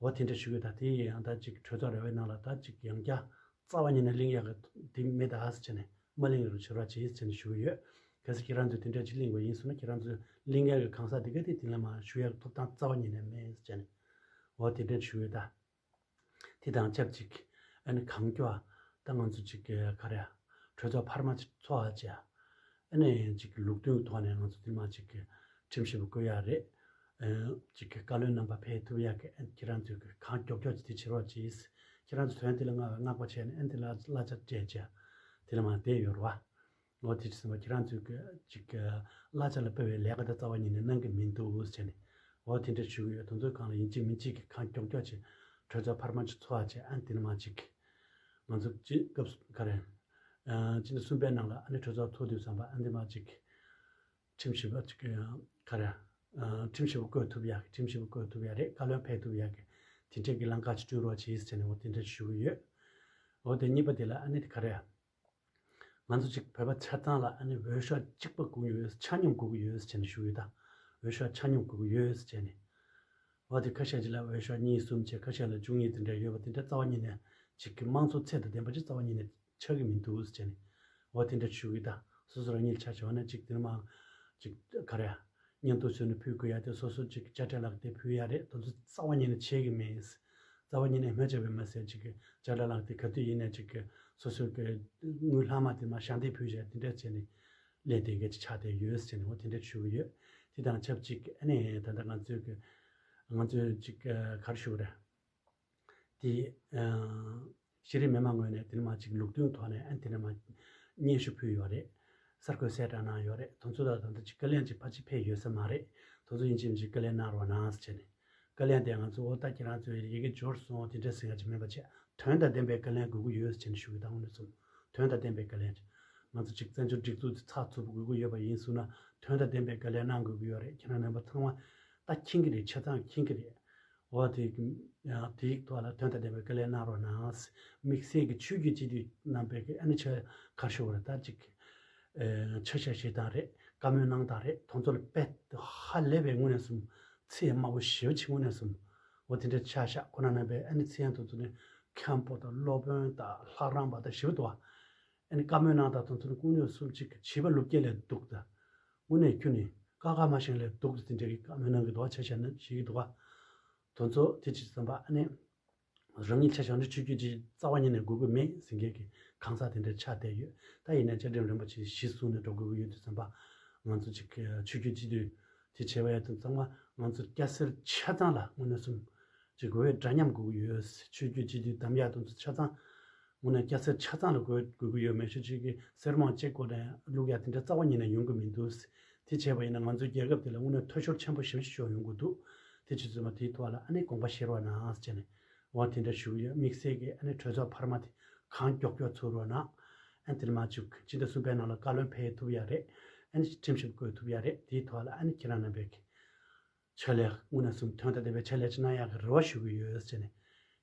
འོ་དེ་འདྲ་ཞུ་གི་ཡོད། ད་དེ་ཡང་ད་ཅིག་གྲོས་ཚོགས་ར་བའི་ནང་ལ་ད་ཅིག་ཡང་བསྐྱར་རྩ་བ་ཉིད་ནས་གླེང་ཡག་གི་དེ་མེད་ད་ཟེར་བྱས་ནས། མ་གླེང་རོགས་བྱེད་རོགས་བྱེད་ཟེར་ནས་ཞུ་གི་ཡོད། གལ་སྲིད་ཁྱེད་རང་ཚོས་དེ་འདྲ་ཅིག་གླེང་བ་ཡིན་སོང་ན་ཁྱེད་རང་ཚོས་གླེང་ཡག་གི་གང་ཟག་དེ་ག་དེ་དེ་ལ་མ་ཞུ་ཡག་གི་ཐོབ་ཐང་རྩ་བ་ཉིད་ནས་མེད་ཟེར་བྱས་ནས། འོ་དེ་འདྲ་ཞུ་གི་ཡོད་ད། དེ་དང་ཆབས་ཅིག་ཨ་ནི་གང་མགྱོགས་ད་ང་ཚོ་ཅིག་ག་རེ་གྲོས་ཚོགས་འཕར་མ་ཅིག་ཚོགས་ཨ་ཅེ། ཨ་ནི་ཅིག་ལུགས་མཐུན་ཐོག་ནས་ང་ཚོ་དེ་མ་ཅིག་ཁྲིམས་ཞིབ་པ་བསྐོ་ཡག་རེད། ཨ་ཅིག་བཀའ་བློན་རྣམ་པ་ཕེབས་ཐུབ་ཡག་གི་ཨ་ཁྱེད་རང་ཚོས་གང་མགྱོགས་མགྱོགས་ཅིག་དེ་བྱེད་རོགས་གྱིས། ཁྱེད་རང་ཚོ་དོན་དེ་ལ་བསྔགས་པ་བྱས་ནས་ཨ་ནི་དེ་ལ་གླ་ཆ་སྤྲད་ཅེ། དེ་ལ་མ་བསྡད་ཡོད་རེད་བ། འོ་དེ་ཅི་ཟེར་བ་ཁྱེད་རང་ཚོས་ཀྱི་ཅིག་གི་གླ་ཆ་ལ་དཔེ་བའི་ལས་ཀ་དེ་རྩ་བ་ཉིད་ནས་གནང་གི་མི་འདུག་ཟེར་ནས། འོ་དེ་འདྲ་ཞུ་གི་ཡོད། དེ་ཚོའི་སྒང་ལ་ཡིན་གཅིག་མིན་གཅིག་གི་གང་མགྱོགས་མགྱོགས་ཅིག་གྲོས་ཚོགས་འཕར་མ་ཅིག་ཚོགས་ཨ་ཅེ། ཨ་ནི་དེ་ནས་མ་ཅིག་ང་ཚོ་ཅིག་སྐབས་སུ་ག་རེ། ཨ་ཕྱི་ཟླ་གསུམ་པའི་ནང་ལ་ཨ་ནི་གྲོས་ཚོགས་ཚོགས་དུས་ཙམ་པ་ཨ་ནི་དེ་མ་ཅིག་ཁྲིམས་ཞིབ་པ་ཅིག་ག་རེ། ཨ་ཁྲིམས་ཞིབ་པ་བསྐོ་ཐུབ་ཡག་གི་ཁྲིམས་ཞིབ་པ་བསྐོ་ཐུབ་ཡག་རེད། བཀའ་བློན་ཕེབས་ཐུབ་ཡག་གི་དེ་འདྲ་གི་ལམ་ཁ་ཅིག་བསྐྲུན་རོགས་གྱིས་ཟེར་ནས་འོ་དེ་འདྲ་ཞུ་གི་ཡོད། འོ་དེ་གཉིས་པ་དེ་ལ་ཨ་ནི་དེ་ག་རེ། ང་ཚོ་གཅིག་བོད་པ་ཆ་ཚང་ལ་ཨ་ནི་འོས་ཤོག་གཅིག་པ་དགོས་ཀྱི་ཡོད། ཆ་སྙོམས་དགོས་ཀྱི་ཡོད་ཟེར་ནས་ཞུ་ཡོད་ད། འོས་ཤོག་ཆ་སྙོམས་དགོས་ཀྱི་ཡོད་ཟེར་ནས། འོ་དེ་ཁ་ཤས་ཅིག་ལ་འོས་ཤོག་གཉིས་གསུམ་བྱས། ཁ་ཤས་ལ་བཅུ་གཉིས་དེ་འདྲ་ཡོད་པ་དེ་འདྲ་རྩ་བ་ཉིད་ནས་ཅིག་གི་དམངས་གཙོ་ཚད་དང་ལྡན་པ་ཅིག་རྩ་བ་ཉིད་ནས་ཆགས་ཀྱི་མི་འདུག་ཟེར་ནས། འོ་དེ་འདྲ་ཞུ་གི་ད། སོ་སོ་རང་ཉིད་ཆ་བཞག་ན་ཅིག་དེ་ནས་མ་ཅིག་ག་རེ། སྙན་ཐོ་བཟོས་ནས་ཕུལ་དགོས་ཡ་དེ་སོ་སོ་ཅིག་དཔྱ་ཁྲལ་ལག་དེབ་ཕུལ་ཡ་རེད། དེ་ཚོ་རྩ་བ་ཉིད་ནས་བྱེད་ཀྱི་མེད། རྩ་བ་ཉིད་ནས་སྨོས་ཅི་བས་མ་ཟད་ཅིག་གི་དཔྱ་ཁྲལ་ལག་དེབ་ག་དུས་ཡིན་ནའི་ཅིག་གི་སོ་སོ་གི་དངུལ་ལྷག་མ་དེ་མ་ཞལ་འདེབས་ཕུལ་བྱས་དེ་འདྲ་བྱས་ནས་ལས་དེ་ག་ཅིག་ཆགས་བསྡད་ཡོད་ཟེར་ནས་འོ་དེ་འདྲ་ཞུ་གི་ཡོད། དེ་དང་ཆབས་ཅིག་ཨ་ནི་ད་ལྟ་ང་ཚོའི་གི་ང་ཚོའི་ཅིག་ག་རེ་ཞུ་དགོས་རེད། དེ། ཨ་གཞི་རིམ་མི་མང་ངོས་ནས་དེ་ནས་མ་ཅིག་ལུགས་མཐུན་ཐོག་ནས་ཨ་དེ་ནས་མ་སྙན་ཞུ་ཕུལ་ཡོད་རེད། གསར་འགོད་གསལ་བསྒྲགས་གནང་ཡོད་རེད། དེ་ཚོ་ལ་ད་ལྟ་ཅིག་བཀའ་ལན་ཅིག་ཕལ་ཆེར་ཕེབས་ཡོད་ས་མ་རེད། དེ་ཚོ་ཡིན་གཅིག་མིན་གཅིག་བཀའ་ལན་གནང་རོགས་གནང་ཟེར་བྱས་ནས། བཀའ་ལན་དེ་ང་ཚོ་འོ་ད་ཁྱེད་རང་ཚོས་ཡི་གེ་འབྱོར་སོང་དེ་འདྲ་ཟེར་ཡ་ཅིག་མིན་པ་བྱས། དོན་དང་ལྡན་པའི་བཀའ་ལན་དགོས་ཀྱི་ཡོད་ཟེར་བྱས་ནས་ཞུ་གི་ད་དངོས་གནས་སོང་། དོན་དང་ལྡན་པའི་བཀའ་ལན་ཅིག་ང་ཚོ་ཅིག་བཙན་བྱོལ་སྒྲིག་འཛུགས་དེ་ཚགས་ཚུད་པོ་དགོས་ཀྱི་ཡོད་པ་ཡིན་སོང་ན་དོན་དང་ལྡན་པའི་བཀའ་ལན་གནང་དགོས་ཀྱི་ཡོད་རེད། ཁྱེད་རང་རྣམ་པ་ཚང་མ་ད་མཁྱེན་གྱི་རེད། ཆ་ཚང་མཁྱེན་གྱི་རེད། འོ་དེ་ཡང་དེའི་ཐོག་ལ་དོན་དང་ལྡན་པའི་བཀའ་ལན་གནང་རོགས་གནང་། དམིགས་བསལ་གྱི་ཆོས་བརྒྱུད་སྤྱི་འཐུས་རྣམ་པས་ཀྱི་ཨ་ནི་ཆ་ག་ཤོག་རེ་ད་ཅིག་ཆ་ཤས་བཞེས་སྟངས་རེད། བཀའ་མོལ་གནང་སྟངས་རེད། དེ་ཚོ་ལ་དཔེ་ཧ་ལས་པའི་དངོས་གནས་སོང་། ཚད་དམའ་པོ་ཞེ་པོ་ཅིག་དངོས་གནས་སོང་། འོ་དེ་འདྲ་ཆ་བཞག་ཁོ་ན་རྣམ་པས་ཨ་ནི་ཚད་ཡང་དེ་ཚོ་ནི་མཁན་པོ་དང་སློབ་དཔོན་དང་ལྷ་རམས་པ་དང་ཞེ་པོ་འདུག་བ། ཨ་ནི་བཀའ་མོལ་གནང་སྟངས་དེ་ཚོ་ནི་དངོས་གནས་སོང་ཅིག་བྱིས་པ་ལོ་བརྒྱད་ལས་སྡུག་ད། དངོས་གནས་ཁྱོན་ནས་ཀ་ཁ་མ་ཤེས་ལས་སྡུག་ཏུ་དེ་འདྲའི་གི་བཀའ་མོལ་གནང་གི་འདུག་བ། ཆ་བཞག་ན་ཞིག་གི་འདུག་བ། དེ་ཚོ་དེ་ཅི་བསམ་པ་ཨ་ནི། རང་ཉིད་ཆ་བཞག་ན་ཆོས་བརྒྱུད་ཅིག་རྩ་བ་ཉིད་ནས་དགོས་ཀྱི་མེད་ཟེར་མཁན་གྱི་གང་ཟག་དེ་འདྲ་ཆགས་བསྡད་ཡོད། ད་ཡིན་ནའི་བཅའ་ཁྲིམས་རིམ་པ་ཅིག་གཞི་བཟུང་ནས་འགྲོ་དགོས་ཀྱི་ཡོད་དུས་ཙམ་པ། ང་ཚོ་ཅིག་ཆོས་བརྒྱུད་སྤྱི་འཐུས་དེ་བྱས་པ་ཡ་དུས་ཚང་མ་ང་ཚོ་སྐྱ་སེར་ཆ་ཚང་ལ་དངོས་གནས་སུ་ཅིག་འོས་འདྲ་མཉམ་དགོས་ཀྱི་ཡོད། ཆོས་བརྒྱུད་སྤྱི་འཐུས་འདེམས་ཡག་དེ་ཚོ་ཆ་ཚང་དངོས་གནས་སྐྱ་སེར་ཆ་ཚང་ལ་དགོས་དགོས་ཀྱི་ཡོད། མེ་ཤོ་ཅིག་གི་སེར་མོ་གཅིག་སྒོ་ནས་བླུག་ཡག་དེ་འདྲ་རྩ་བ་ཉིད་ནས་ཡོང་གི་མི་འདུག་དེ་བྱས་པ་ཡིན་ན་ང་ཚོའི་རྒྱལ་ཁབ་དེ་ལ་དངོས་གནས་འཐུས་ཤོར་ཆེན་པོ་ཞེ་པོ་ཅིག་ཤོར་ཡོང་གི་འདུག་དེ་བྱས་ཙང་མ་དེའི་ཐོག་ལ་ཨ་ནི་དགོངས་པ་བཞེས་རོགས་གནང་ཟེར་ནས་འོ་དེ་འདྲ་ཞུ་གི་ཡོད། དམིགས་བསལ་གྱི་ཨ་ནི་གྲོས་ཚོགས་འཕར་མ་དེ་གང་མགྱོགས་མགྱོགས་ཚུགས་རོགས་གནང་། ཨ་ནི་དེ་ནས་མ་བཅུག་སྤྱི་ཟླ་གསུམ་པའི་ནང་ལ་བཀའ་བློན་ཕེབས་ཐུབ་ཡག་རེད། ཨ་ནི་ཁྲིམས་ཞིབ་བསྐོས་ཐུབ་ཡག་རེད། དེའི་ཐོག་ལ་ཨ་ནི་ཁྱེད་རང་རྣམ་པས་ཀྱི་ཕྱག་ལས་དངོས་གནས་སུ་དོན་དང་ལྡན་པའི་ཕྱག་ལས་ཅིག་གནང་ཡག་གི་རེ་བ་ཞུ་གི་ཡོད་ཟེར་ནས།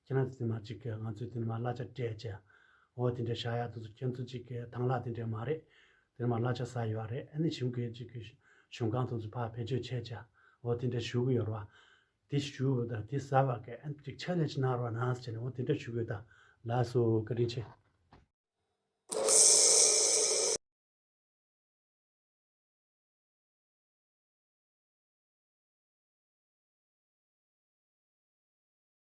ཁྱེད་རང་དེ་ནས་མ་གཅིག་གི་ང་ཚོས་དེ་ནས་མ་གླ་ཆ་སྤྲད་བྱས། འོ་དེ་འདྲ་བཞག་ཡག་དེ་ཚོ་ཁྱེད་ཚོ་གཅིག་གི་དང་བླངས་དེ་འདྲ་མ་རེད། དེ་ནས་མ་གླ་ཆ་ཟ་ཡོད་རེད། ཨ་ནི་གཞུང་གི་གཅིག་གི་གཞུང་གང་དེ་ཚོ་ཕར་བེད་སྤྱོད་བྱས་བྱས། འོ་དེ་འདྲ་ཞུ་གི་ཡོད་རེད་བ། དེ་ཞུ་བ་དང་དེ་ཟ་བ་གི་ཨ་ནི་གཅིག་ཕྱག་ལས་ཅིག་གནང་རོགས་གནང་ཟེར་ནས་འོ་དེ་འདྲ་ཞུ་གི་ཡོད། ད་ལགས་སོ། བཀའ་དྲིན་ཆེ།